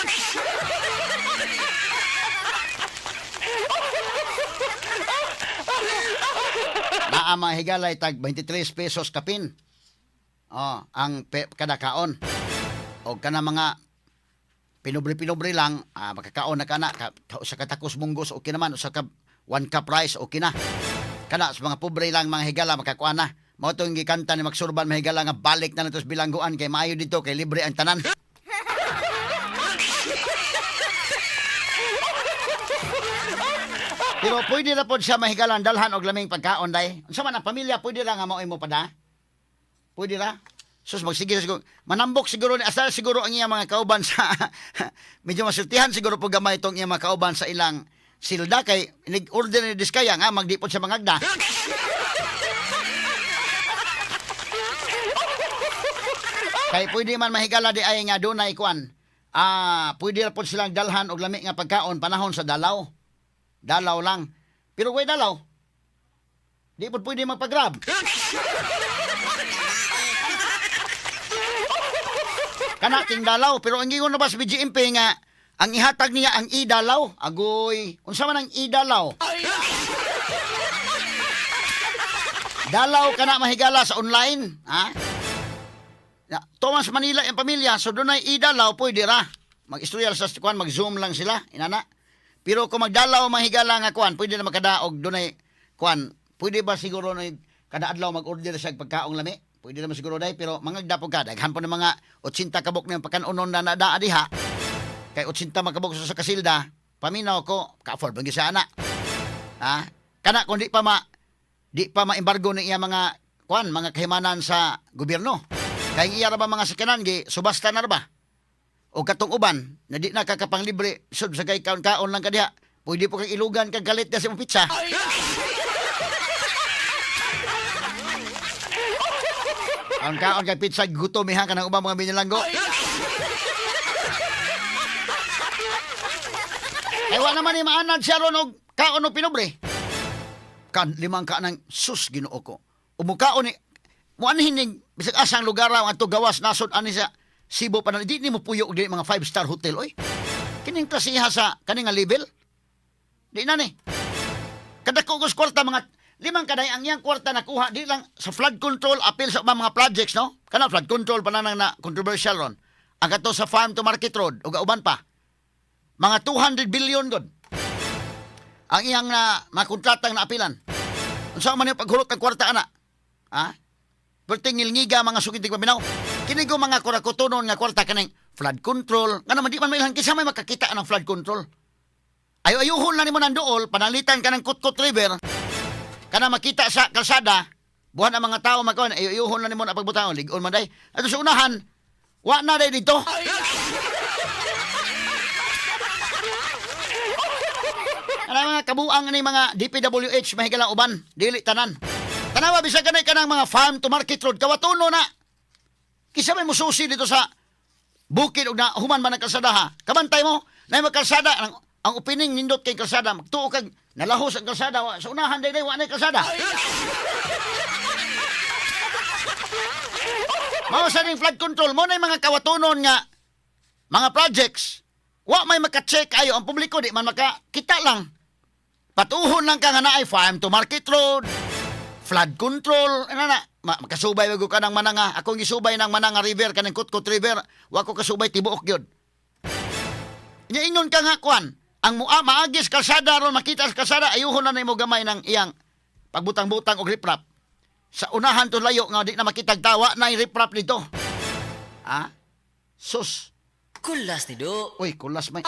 Naa mga higalay tag 23 pesos kapin. Oh, ang kada kaon. O kana mga pinubre-pinubre lang, makakaon na kana usa ka takos munggos okay naman, usa ka one cup rice okay na. Kana sa mga pobre lang mga higala makakuha na. Mao tong gikanta ni Maxurban, mga higala, nga balik na nato sa bilangguan kay maayo dito kay libre ang tanan. Pero pwede ra pod siya mahigalang dalhan og laming pagkaon day. Unsa man ang pamilya, pwede ra nga maoy mo pada. Pwede ra. Sus, magsige siguro. Manambok siguro ni asal siguro ang iyang mga kauban sa medyo masultihan siguro po gamay itong iyang mga kauban sa ilang silda kay nig-order ni Diskaya nga magdipot sa mga agda. Kay pwede man mahigala di ay nga dunay kuan. Pwede ra pod silang dalhan og lami nga pagkaon panahon sa dalaw. Dalaw lang. Pero way dalaw. Di pod pwede magpa-grab. Kana ting dalaw, pero ang gingon na ba sa BGMP nga ang ihatag niya ang idalaw. Agoy, unsa man ang idalaw? Dalaw kana mahigala sa online, ha? Ya, Thomas Manila ang pamilya, so dunay idalaw pwede ra. Mag-istorya sa kuan, mag-zoom lang sila, inana. Pero kung magdalaw mahigala nga kuan, pwede na makadaog dunay kuan. Pwede ba siguro na kada adlaw mag-order siya og pagkaong lami? Pwede naman siguro dai, pero mangagda po ka daghan po ng mga 80 kabok ng pagkanunon na nadaa diha. Kay 80 makabok sa kasilda, paminaw ko, ka-afford ba gyud siya ana? Ha? Kana kung di pa maembargo ni iya mga kuan, mga kahimanan sa gobyerno. Kay ang iya ra ba mga sakyanan gi subasta na ra ba? O katong uban na di na kakapanglibre sud sa kay kaon-kaon lang ka diha. Pwede po kang ilugan kag galit na sa imong pizza. Kaon-kaon kay pizza, gutom iha ka ng ubang mga binilanggo. Eh wa naman ni maanad siya ron og kaon og pinubre. Kan limang ka ng sus, Ginoo ko. Umukaon ni muanhin ning bisag asang lugar ra adto gawas nasod ani sa Cebu pa na di nimo puyo og dili mga five-star hotel oy. Kining klasiha sa kaning nga level. Di na ni. Kadako ko sa kwarta, mga limang kaday ang iyang kwarta nakuha di lang sa flood control, appeal sa ubang mga projects, no? Kana flood control pa na nang na controversial ron. Ang kato sa farm to market road ug uban pa. Mga 200 billion gud ang iyang na mga kontratang naapilan. Unsa man yung paghulot ng kwarta ana? Ha? Perting ngilngiga mga sukintig paminaw. Kini ko mga kurakutonon nga kwarta kaning flood control. Nga naman di man mailhan kinsa may makakita ng flood control. Ayo-ayuhon lang nimo nang duol, pananglitan ka ng Kutkut River, kana makita sa kalsada, buhan ang mga tao magkaon, ayo-ayuhon lang nimo na pagbutangon, lig-on man day. Ato sa unahan, wa na day dito. Ano mga kabuang ni mga DPWH mahigala uban, dili tanan. Tanawa bisag kanay kanang mga farm to market road kawatuno na. Kisa may mususi dito sa bukid og na human man ang kalsada ha. Kabantay mo, na may kalsada ang opening nindot kay kalsada, magtuo kag nalahos ang kalsada sa unahan day wa na kalsada. Mao sa ning flood control mo na yung mga kawatunon nga mga projects. Wa may maka-check ayo ang publiko, di man makakita lang. Patuhon lang ka nga naay farm to market road, flood control, ano na, makasubay wag ka ng mananga. Akong gisubay ng Mananga River kaning Kutkut River, wa ko kasubay tibuok gyud. Nya ingon ka nga kuan, ang mua maagis kalsada ron makita sa kalsada ayuhon na nimo gamay ng iyang pagbutang-butang og riprap. Sa unahan to layo nga di na makitag tawa na riprap nito. Ha? Sus. Kulas ni Do. Uy, kulas may.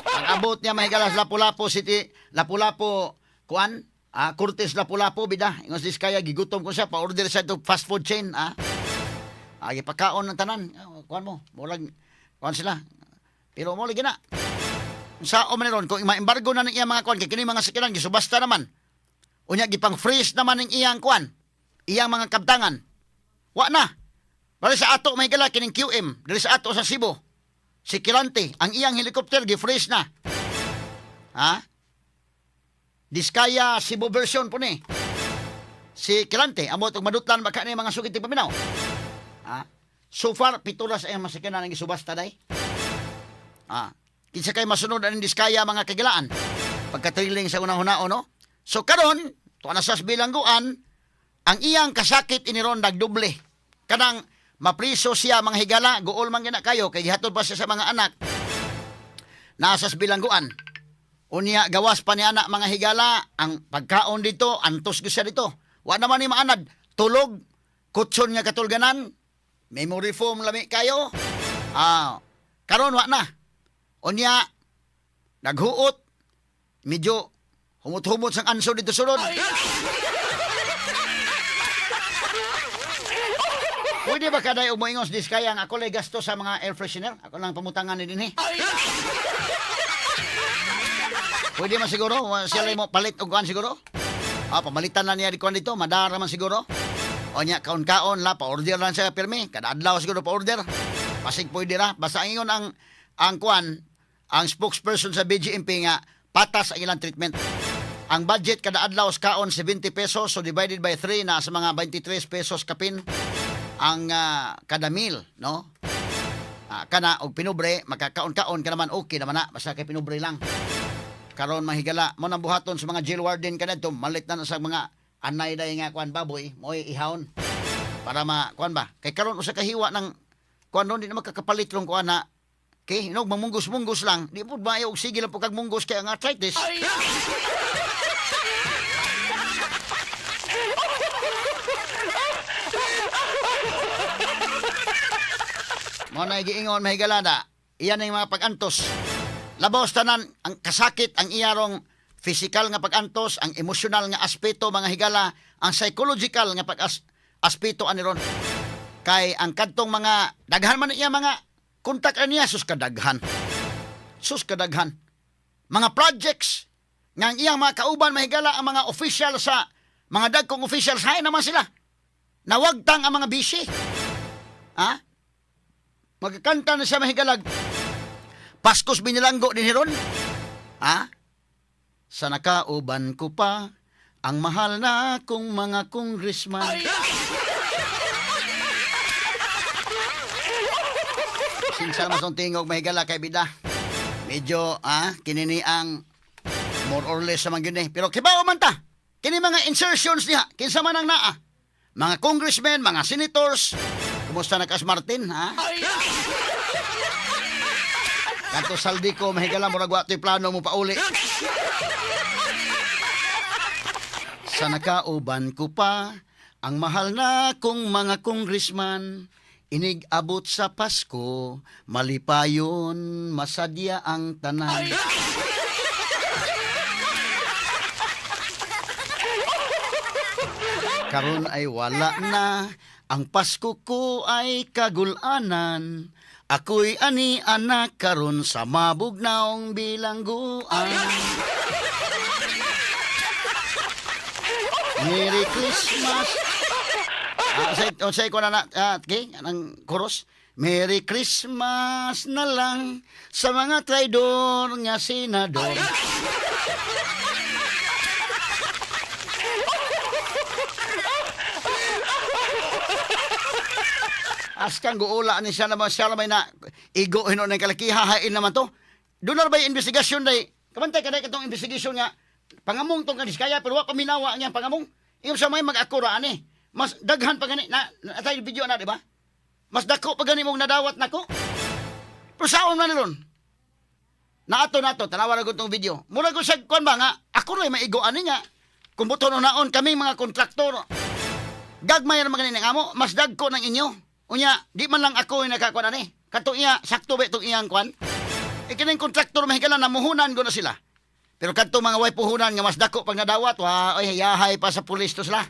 Ang abot niya mahigalas Lapu-Lapu City, Lapu-Lapu kuan, Cortes Lapu-Lapu bida. Ingos Diskaya gigutom ko siya pa-order siya to fast food chain, ah. Gipakaon ng tanan. Kuan mo, murag kuan sila. Pero mo lagi na. Sa man ron kung maembargo na ng iyang mga kuan kay kini mga sakinan gisubasta naman. Unya gipang freeze naman ng iyang kuan, iyang mga kabtangan. Wa na. Bali sa ato may gala kining QM, diri sa ato sa Cebu. Si Kirante, ang iyang helicopter gi-freeze na. Ha? Diskaya Cebu version po ni. Si Kirante, amot og madutlan baka ni mga sugit paminaw. Ha? So far, pitulas ang masakyanan ang gisubasta day. Ha? Kinsa kay masunod ang Diskaya mga kagilaan. Pagkatriling sa unang hunao, no? So karon, tuwa na sa bilangguan, ang iyang kasakit iniron nagdoble. Kanang mapriso siya mga higala, guol man gina kayo kay gihatod pa siya sa mga anak. Nasa sa bilangguan. Unya gawas pa ni anak mga higala, ang pagkaon dito, antos gyud siya dito. Wa naman ni maanad, tulog, kutson nga katulganan, memory foam lami kayo. Karon wa na. Unya naghuot, medyo humot-humot sang anso dito sulod. Pwede ba kaday umuingos Diskaya ang ako lay gasto sa mga air freshener? Ako lang pamutangan ni dinhi. Pwede man siguro, siya lang mo palit og kuan siguro. Pamalitan na niya di kuan dito, madara man siguro. O niya, kaon-kaon la, pa-order lang siya pirmi. Kada adlaw siguro pa-order. Pasig pwede ra. Basta ang ingon ang kuan, ang spokesperson sa BGMP nga, patas ang ilang treatment. Ang budget kada adlaw sa kaon 70 pesos, so divided by 3 na sa mga 23 pesos kapin ang kada meal, no? Kana og pinubre, makakaon-kaon ka naman okay naman na, basta kay pinubre lang. Karon mahigala mo nang buhaton sa mga jail warden kanadto, malit na na sa mga anay day nga kuan baboy, mo'y ihawon para ma kuan ba? Kay karon usa ka hiwa ng kuan ron di na makakapalit rong kuan na. Okay, hinog mamunggos-munggos lang. Di po ba og sige lang po kag munggos kay ang arthritis. Mo na giingon mahigalada. Iyan ang mga pag-antos. Labaw sa tanan ang kasakit ang iyarong physical nga pag-antos, ang emosyonal nga aspeto mga higala, ang psychological nga pag aspeto ani ron. Kay ang kadtong mga daghan man iya mga kontak niya sus kadaghan. Sus kadaghan. Mga projects nga ang iyang mga kauban mahigala ang mga official sa mga dagkong officials hay naman sila. Nawagtang ang mga busy. Ha? Magkakanta na siya mahigalag. Paskos binilanggo din hiron. Ha? Sa nakauban ko pa ang mahal na kong mga congressman. Sinsa naman sa tingog mahigala kay bida. Medyo, kinini ang more or less sa mga yun eh. Pero kibaw man ta. Kini mga insertions niya, kinsa man ang naa. Mga congressmen, mga senators. Kumusta na kas Martin, ha? Kanto saldi ko, mahigala, murag wa to'y plano mo pauli. Sa nakauban ko pa, ang mahal na kong mga congressman, inig abot sa Pasko, malipayon, masadya ang tanan. Karon ay wala na, ang Pasko ko ay kagulanan. Ako'y ani anak karon sa mabugnaong bilangguan. Merry Christmas. Say ko na na, okay, anong chorus? Merry Christmas na lang sa mga traidor nga senador. Askang guula ni siya naman siya naman na igo hino ng kalakiha hain naman to. Doon na ba yung investigasyon day? Kamantay ka katong investigation nga pangamong tong kadiskaya pero wa pa minawa ang iyang pangamong. Iyong sa may mag-akura ani. Mas daghan pa gani na, na tayo video na di ba? Mas dako pa gani mong nadawat nako. Pero saon man ron? Naato nato, tanawa ra gud tong video. Mura gud siya kuan ba nga ako ray maigo ani nga. Kung buto naon kaming mga kontraktor. Gagmay ra man gani amo, mas dagko ng inyo. Unya, di man lang ako yung nakakuan ani. Katong iya, sakto ba itong iyang kuan? E kining kontraktor mahigala namuhunan ko na sila. Pero kadto mga way puhunan nga mas dako pag nadawat, wa oy yahay pa sa pulis to sila.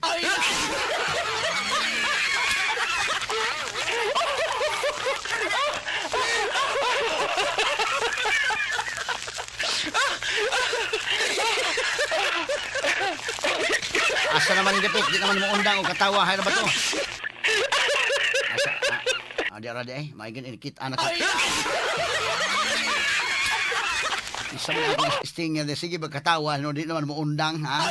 Asa naman yung depek, di naman mo undang o katawa, hay na ba to? Asa, di ara di ay, maigin inikit anak. Isa man akong stinger, di, sige ba katawa, no, di naman mo undang, ha?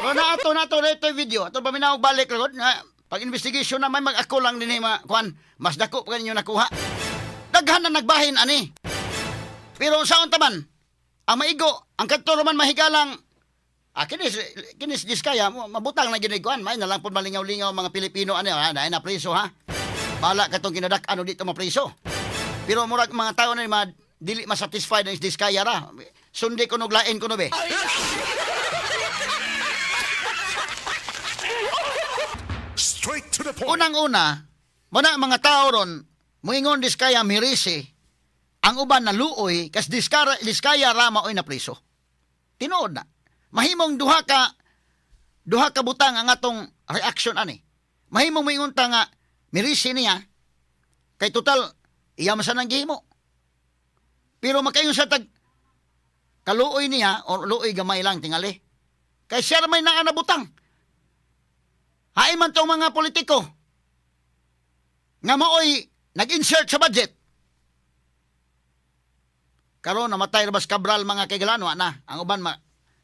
Pero na ato na ato na ito yung video. Ato paminaw balik lagod nga pag investigation na may mag-ako lang din ma kuan mas dako pa ninyo nakuha. Daghan na nagbahin ani. Pero sa unta man, ang maigo, ang kadto man mahigalang kinis kinis Diskaya mabutang na gini kuan, may na lang pud malingaw-lingaw ang mga Pilipino ani ha, na preso ha. Bala katong kinadak-an o dito mapriso. Pero murag mga tao na ma, dili masatisfied ang Diskaya ra. Sundi ko lain ko no be. Straight to the point. Unang-una, muna mga tao ron, muingon Diskaya mirisi, ang uban na luoy, kas diskara, Diskaya rama oy na priso. Tinuod na. Mahimong duha ka butang ang atong reaction ani. Mahimong moingon ta nga mirisi niya kay total iya man sa nang gihimo. Pero makaingon sa tag kaluoy niya or luoy gamay lang tingali. Kay siya ra may naa na butang. Hain man tong mga politiko nga maoy nag-insert sa budget. Karon namatay ra bas Cabral mga kaigalan wa na. Ang uban ma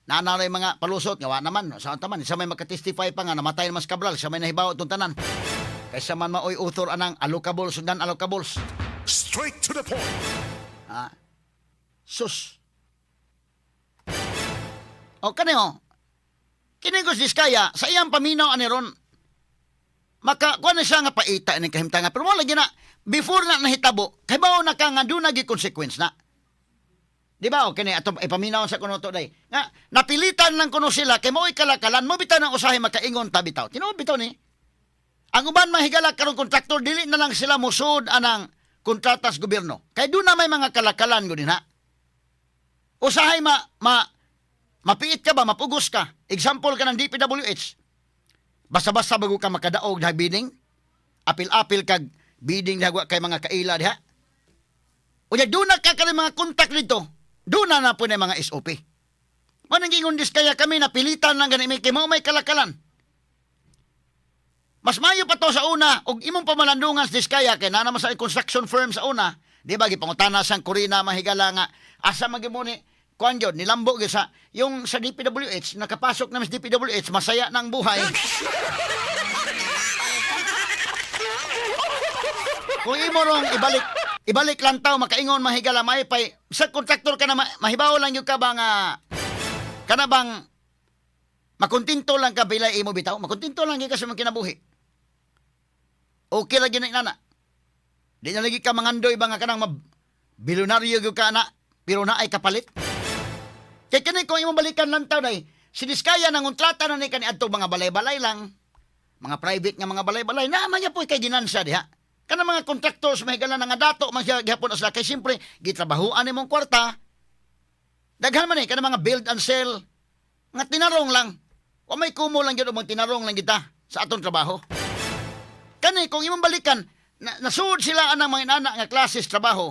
naana ray mga palusot nga wa naman sa taman sa may makatestify pa nga namatay na mas Cabral sa may nahibaw itong tanan. Kaysa man maoy author anang allocables ug non-allocables. Straight to the point. Sus. O kani o. Kini ko Diskaya sa iyang paminaw ani ron. Maka kuan na siya nga paita ini kahimtanga pero wala gina before na nahitabo kay bao na ka nga doon nagi consequence na. Di ba o kini ato ipaminaw sa kuno to day. Nga napilitan lang kuno sila kay mao'y kalakalan mo bitaw nang usahay makaingon ta bitaw. Tinuod bitaw ni. Ang uban mahigala karong kontraktor dili na lang sila mosud anang kontrata sa gobyerno. Kay doon na may mga kalakalan gud ha. Usahay ma, ma mapiit ka ba, mapugos ka. Example ka ng DPWH. Basta-basta bago ka makadaog dahil bidding. Apil-apil kag bidding dahil wa kay mga kaila diha. Unya doon na ka kani mga kontak dito. Doon na na po na yung mga SOP. Manang ingon kaya kami napilitan lang gani may kay mao may kalakalan. Mas mayo pa to sa una og imong pamalandungan sa Diskaya kay naa naman sa construction firm sa una. Di ba gipangutana sang Corina mahigala nga asa man gyud mo ni kuan gyud nilambo gyud sa yung sa DPWH nakapasok na sa DPWH masaya na ang buhay. Kung imo rong ibalik ibalik lang tao makaingon mahigala maipay sa kontraktor ka na mahibaw lang gyud ka ba nga kana bang makontento lang ka bila imo bitaw, makontento lang gyud ka sa imong kinabuhi. Okay lagi na inana. Di na lagi ka mangandoy ba nga kanang bilyonaryo gyud ka na pero na ay kapalit. Kay kini kung imong balikan lang taw day, si Diskaya nang kontrata na ni kani adto mga balay-balay lang, mga private nga mga balay-balay na man niya po kay ginansya diha. Kana mga contractors mahigala na nga dato man siya gihapon na sila kay siyempre gitrabahuan nimong kwarta. Daghan man eh kana mga build and sell nga tinarong lang. Wa may kumo lang gyud og tinarong lang kita sa atong trabaho. Kani kung imong balikan, na, nasuod sila anang mga inana nga klases trabaho.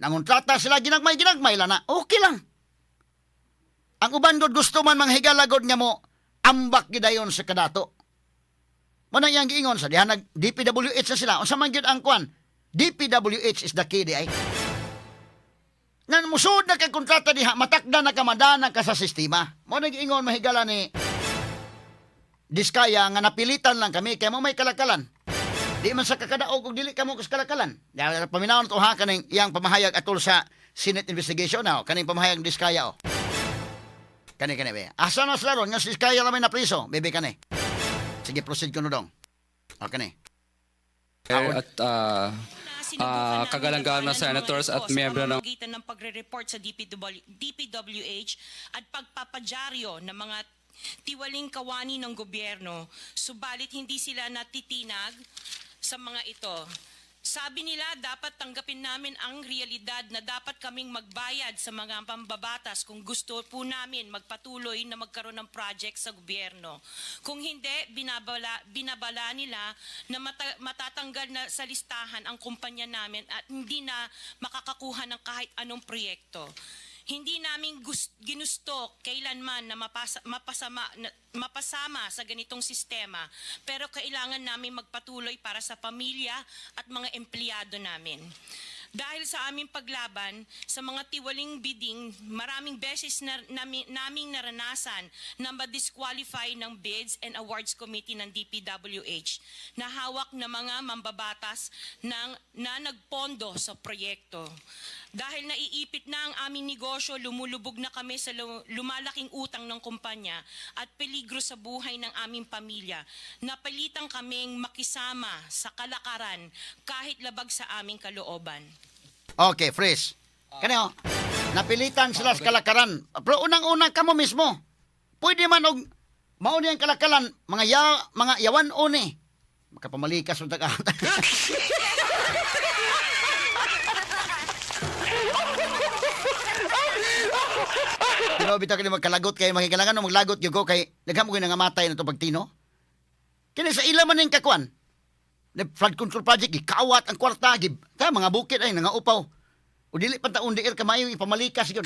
Nangontrata sila ginagmay ginagmay lang na. Okay lang. Ang uban god gusto man manghigalagod nga mo ambak gidayon sa kadato. Mo na iyang giingon sa diha nag DPWH na sila. Unsa man gyud ang kwan? DPWH is the key di ay. Nan musuod na kay kontrata diha, matakda na ka madana ka sa sistema. Mo na giingon mahigala ni Diskaya nga napilitan lang kami kay mo may kalakalan. Di man sa kakadaog og dili kamo kas kalakalan. Ya paminawon to ha kaning iyang pamahayag atol sa Senate investigation na kaning pamahayag ni Diskaya oh. Kani kani be. Asa na sila ron nga si Diskaya ra may napriso, bebe kani. Sige proceed ko no dong. O kani. At Sinubukan naming kagalang-galang na labanan ang mga senators ito at sa miyembro ng pamamagitan ng pagre-report sa DPWH at pagpapadyaryo ng mga tiwaling kawani ng gobyerno, subalit hindi sila natitinag sa mga ito. Sabi nila, dapat tanggapin namin ang realidad na dapat kaming magbayad sa mga pambabatas kung gusto po namin magpatuloy na magkaroon ng project sa gobyerno. Kung hindi, binabala nila na matatanggal na sa listahan ang kumpanya namin at hindi na makakakuha ng kahit anong proyekto. Hindi namin ginusto kailanman na mapasama sa ganitong sistema, pero kailangan namin magpatuloy para sa pamilya at mga empleyado namin. Dahil sa aming paglaban sa mga tiwaling bidding, maraming beses na naming naranasan na ma-disqualify ng Bids and Awards Committee ng DPWH na hawak ng mga mambabatas na nagpondo sa proyekto. Dahil naiipit na ang aming negosyo, lumulubog na kami sa lumalaking utang ng kumpanya at peligro sa buhay ng aming pamilya. Napilitan kaming makisama sa kalakaran kahit labag sa aming kalooban. Okay, freeze. Kani oh, napilitan sila sa kalakaran. Pero unang-una kamo mismo. Pwede man og mao ni ang kalakalan, mga yawan oni. Makapamalikas ang taga. Pero bitaw kini magkalagot kay makikailangan no maglagot gyud ko kay daghan mo gyud nangamatay na to pagtino. Kini sa ila man ning kakuan. The flood control project gikawat ang kwarta gib ta mga bukid ay nangaupaw. O dili pa taon diir kamayo ipamalikas gyud.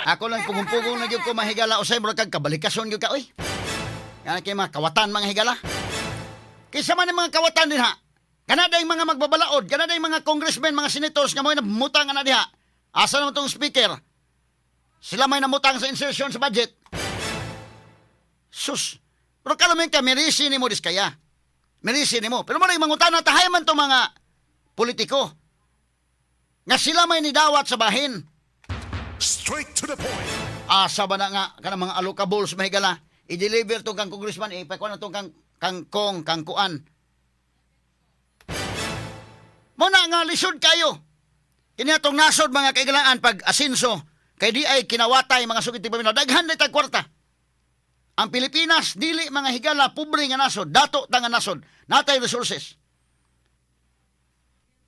Ako lang pugong-pugong na gyud ko mahigala usay murag kag kabalikason gyud ka oy. Yan kay mga kawatan mga higala. Kaysa man ang mga kawatan din ha. Kana dayng mga magbabalaod, kana dayng mga congressmen, mga senators nga mo'y nabutang ana diha. Asa naman tong speaker? Sila may namutang sa insertion sa budget. Sus. Pero kalaming ka, merisi ni mo diskaya. Merisi ni mo. Pero mo na mangutana, tahay man to mga politiko. Nga sila may nidawat sa bahin. Straight to the point. Asa ba na nga kanang mga allocables mahigala. I-deliver to kang congressman, ipakuan na to kang kang kong, kang kuan. Muna nga lisod kayo. Kini atong nasod mga kaigalaan pag asinso kay di ay kinawatay mga sugit paminaw. Daghan na tag kwarta. Ang Pilipinas dili mga higala pobre nga nasod, dato ta nga nasod, natay resources.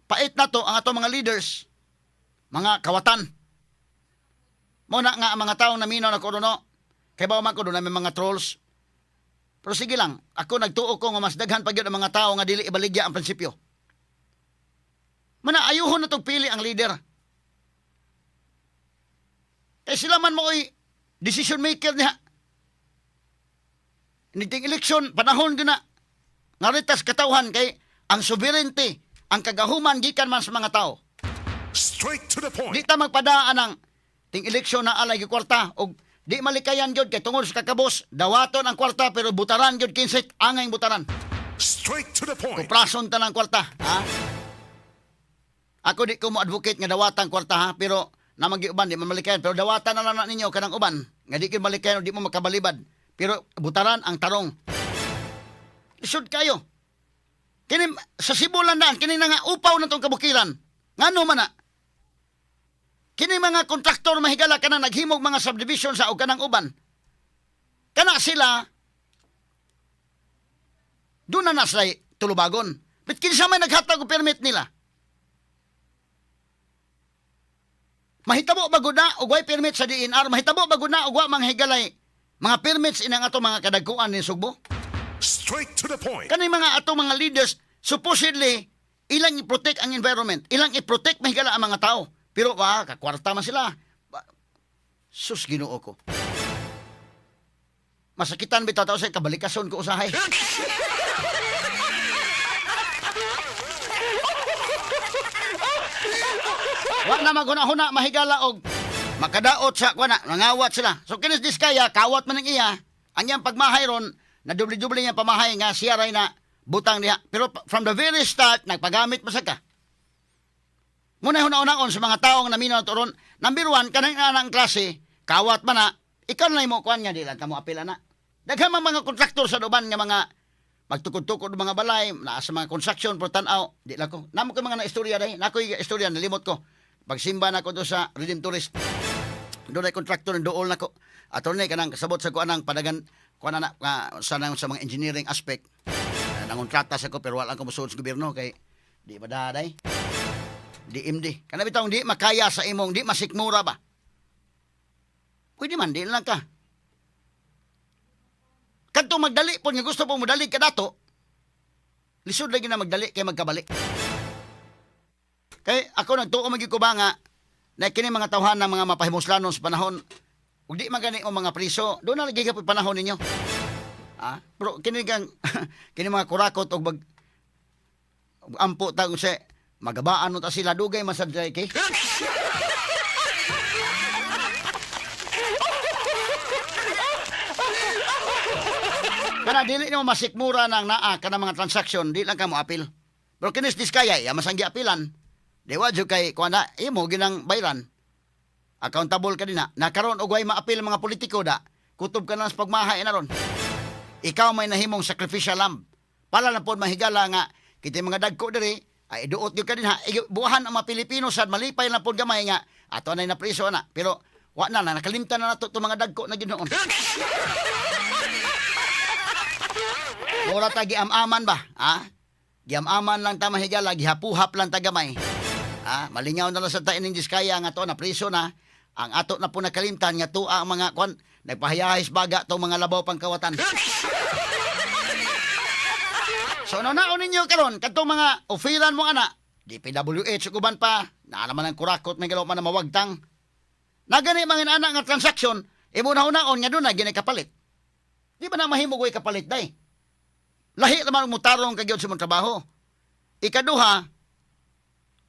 Pait na to ang atong mga leaders, mga kawatan. Mo na nga ang mga taong naminaw na kuno. Kay bawo man ko doon may mga trolls. Pero sige lang, ako nagtuo ko nga mas daghan pa gyud ang mga tao nga dili ibaligya ang prinsipyo. Mana ayuhon na tong pili ang leader. Kay sila man mooy decision maker niya. Niting eleksyon, panahon gyud na. Nga ritas katawhan kay ang sovereignty, ang kagahuman gikan man sa mga tao. Straight to the Di point. ta magpadaan ang ting eleksyon na alay gyud kwarta og di malikayan gyud kay tungod sa kakabos dawaton ang kwarta pero butaran gyud kinsit angay butaran. Straight to the point. Kuprason ta ng kwarta, ha? Ako di ko mo advocate nga dawatan kwarta ha, pero namang uban di man malikayan pero dawatan na lang na ninyo kanang uban nga di kayo malikayan o di mo makabalibad. Pero butaran ang tarong. Lisod kayo. Kini sa Cebu lang daan kini na nga upaw na tong kabukiran. Ngano man na? Kini mga kontraktor mahigala kana naghimog mga subdivision sa og kanang uban. Kana sila doon na na sila tulubagon. But kinsa may naghatag og permit nila? Mahitabo ba gud na og way permit sa DNR? Mahitabo ba gud na og wa manghigalay mga permits inang ato mga kadagkuan ni Sugbo? Straight to the point. Kani mga ato mga leaders supposedly ilang i-protect ang environment, ilang i-protect mahigala ang mga tao. Pero wa kakwarta man sila. Sus Ginoo ko. Masakitan bitaw tao sa kabalikason ko usahay. Wa na maghuna-huna mahigala og makadaot sa kuan na nangawat sila. So kinis diskaya kawat man ang iya. Ang iyang pagmahay ron na dubli-dubli niya pamahay nga siya ray na butang diha. Pero from the very start nagpagamit man sa ka. Muna huna-unaon sa mga taong naminaw to ron. Number one, kanang anang klase, kawat man na, ikaw na mo kuan nga di lang kamo apila na. Daghan man mga kontraktor sa uban nga mga magtukod-tukod og mga balay, naa sa mga construction pero tan-aw, di lang ko. Namo ko mga na-istorya dai, nakoy istorya nalimot ko. Pagsimba na ko do sa Redemptorist. Doon ay kontraktor ng dool nako. Attorney kanang kasabot sa kuanang padagan kuan na sa nang sa mga engineering aspect. Nangontrata sa ko pero wala ko mosuod sa gobyerno kay di ba daday. Di MD. Kana bitawng di makaya sa imong di masikmura ba. Pwede man di lang ka. Kadto magdali po nga gusto po modali ka dato. Lisod lagi na magdali kay magkabalik. Kay ako nagtuo man gyud ko ba nga na kini mga tawhan ng mga mapahimuslanon sa panahon ug di man gani o mga priso, doon na lagi gyud panahon ninyo. Ah, pero kini kang kini mga kurakot og mag og ampo ta kung sa magabaan no ta sila dugay man sad kay. Kana dili nimo masikmura nang naa kana mga transaksyon, di lang ka mo apil. Pero kinis Diskaya, ya masang giapilan. Di wa jud kay kuan na imo ginang bayran. Accountable ka din na. Nakaron og way maapil ang mga politiko da. Kutob ka na sa pagmahay na ron. Ikaw may nahimong sacrificial lamb. Pala lang pod mahigala nga kita mga dagko diri ay duot gyud ka din ha. Buwahan ang mga Pilipino sad malipay lang pod gamay nga ato nay napriso na. Pero wa na na nakalimtan na nato itong mga dagko na ginoon. Mura ta giam-aman ba? Ha? Giam-aman lang ta mahigala, gihapuhap lang ta gamay. Ha? Malingaw na lang sa ta ining Diskaya nga to na priso na. Ang ato na po nakalimtan nga tuwa ang mga kwan nagpahayahis baga tong mga labaw pangkawatan. So naon ninyo karon kadtong mga ofiran mo ana, DPWH ug uban pa, naa naman ang kurakot may galaw man na mawagtang. Nagani mga anak nga transaksyon, imo na hunaon nga dunay ginay kapalit. Di ba na mahimo ko'y kapalit day? Lahi naman ang mutarong kag sa imong trabaho. Ikaduha,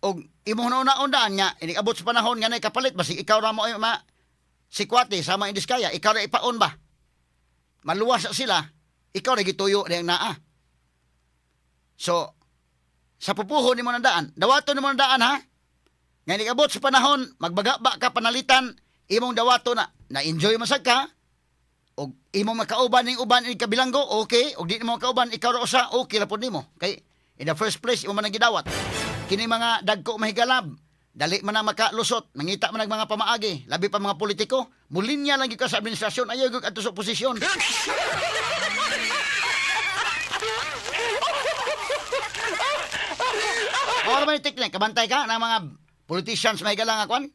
og imo hunaon daan nga inig-abot sa panahon nga nay kapalit basig ikaw ra mo ay ma sikwate sama Indiskaya, ikaw ra ipaon ba? Maluwas sila, ikaw ra gituyo diyang naa. So, sa pupuho nimo ng daan, dawato nimo ng daan ha. Nga inig-abot sa panahon, magbagaba ka panalitan, imong dawato na na-enjoy man sad ka, og imong makauban ning uban ning kabilanggo, okay, og di nimo makauban ikaw ra usa, okay ra pud nimo. Kay in the first place imo man ang gidawat. Kini mga dagko mahigalab, dali man ang makalusot, mangita man ang mga pamaagi, labi pa mga politiko, mulinya lang gyud ka sa administrasyon, ayaw gyud adto sa oposisyon. Ora man yung teknik, kabantay ka ng mga politicians mahigala nga kwan.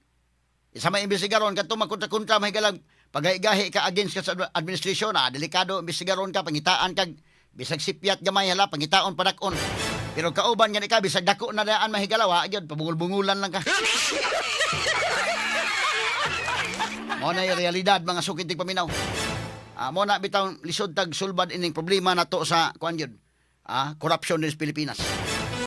Isa may imbestigaron kadto magkontra-kontra mahigalang pagahigahi ka against ka sa administrasyon, ah, delikado imbestigaron ka, pangitaan kag bisag sipyat gamay hala, pangitaon padak-on. Pero kauban gani ka bisag dako na daan mahigalaw, ha, gyud pabungol-bungulan lang ka. Mo na yung realidad mga sukit tig paminaw. Ah, mo na bitaw lisod tag sulbad ining problema nato sa kuan gyud. Ah, corruption din sa Pilipinas.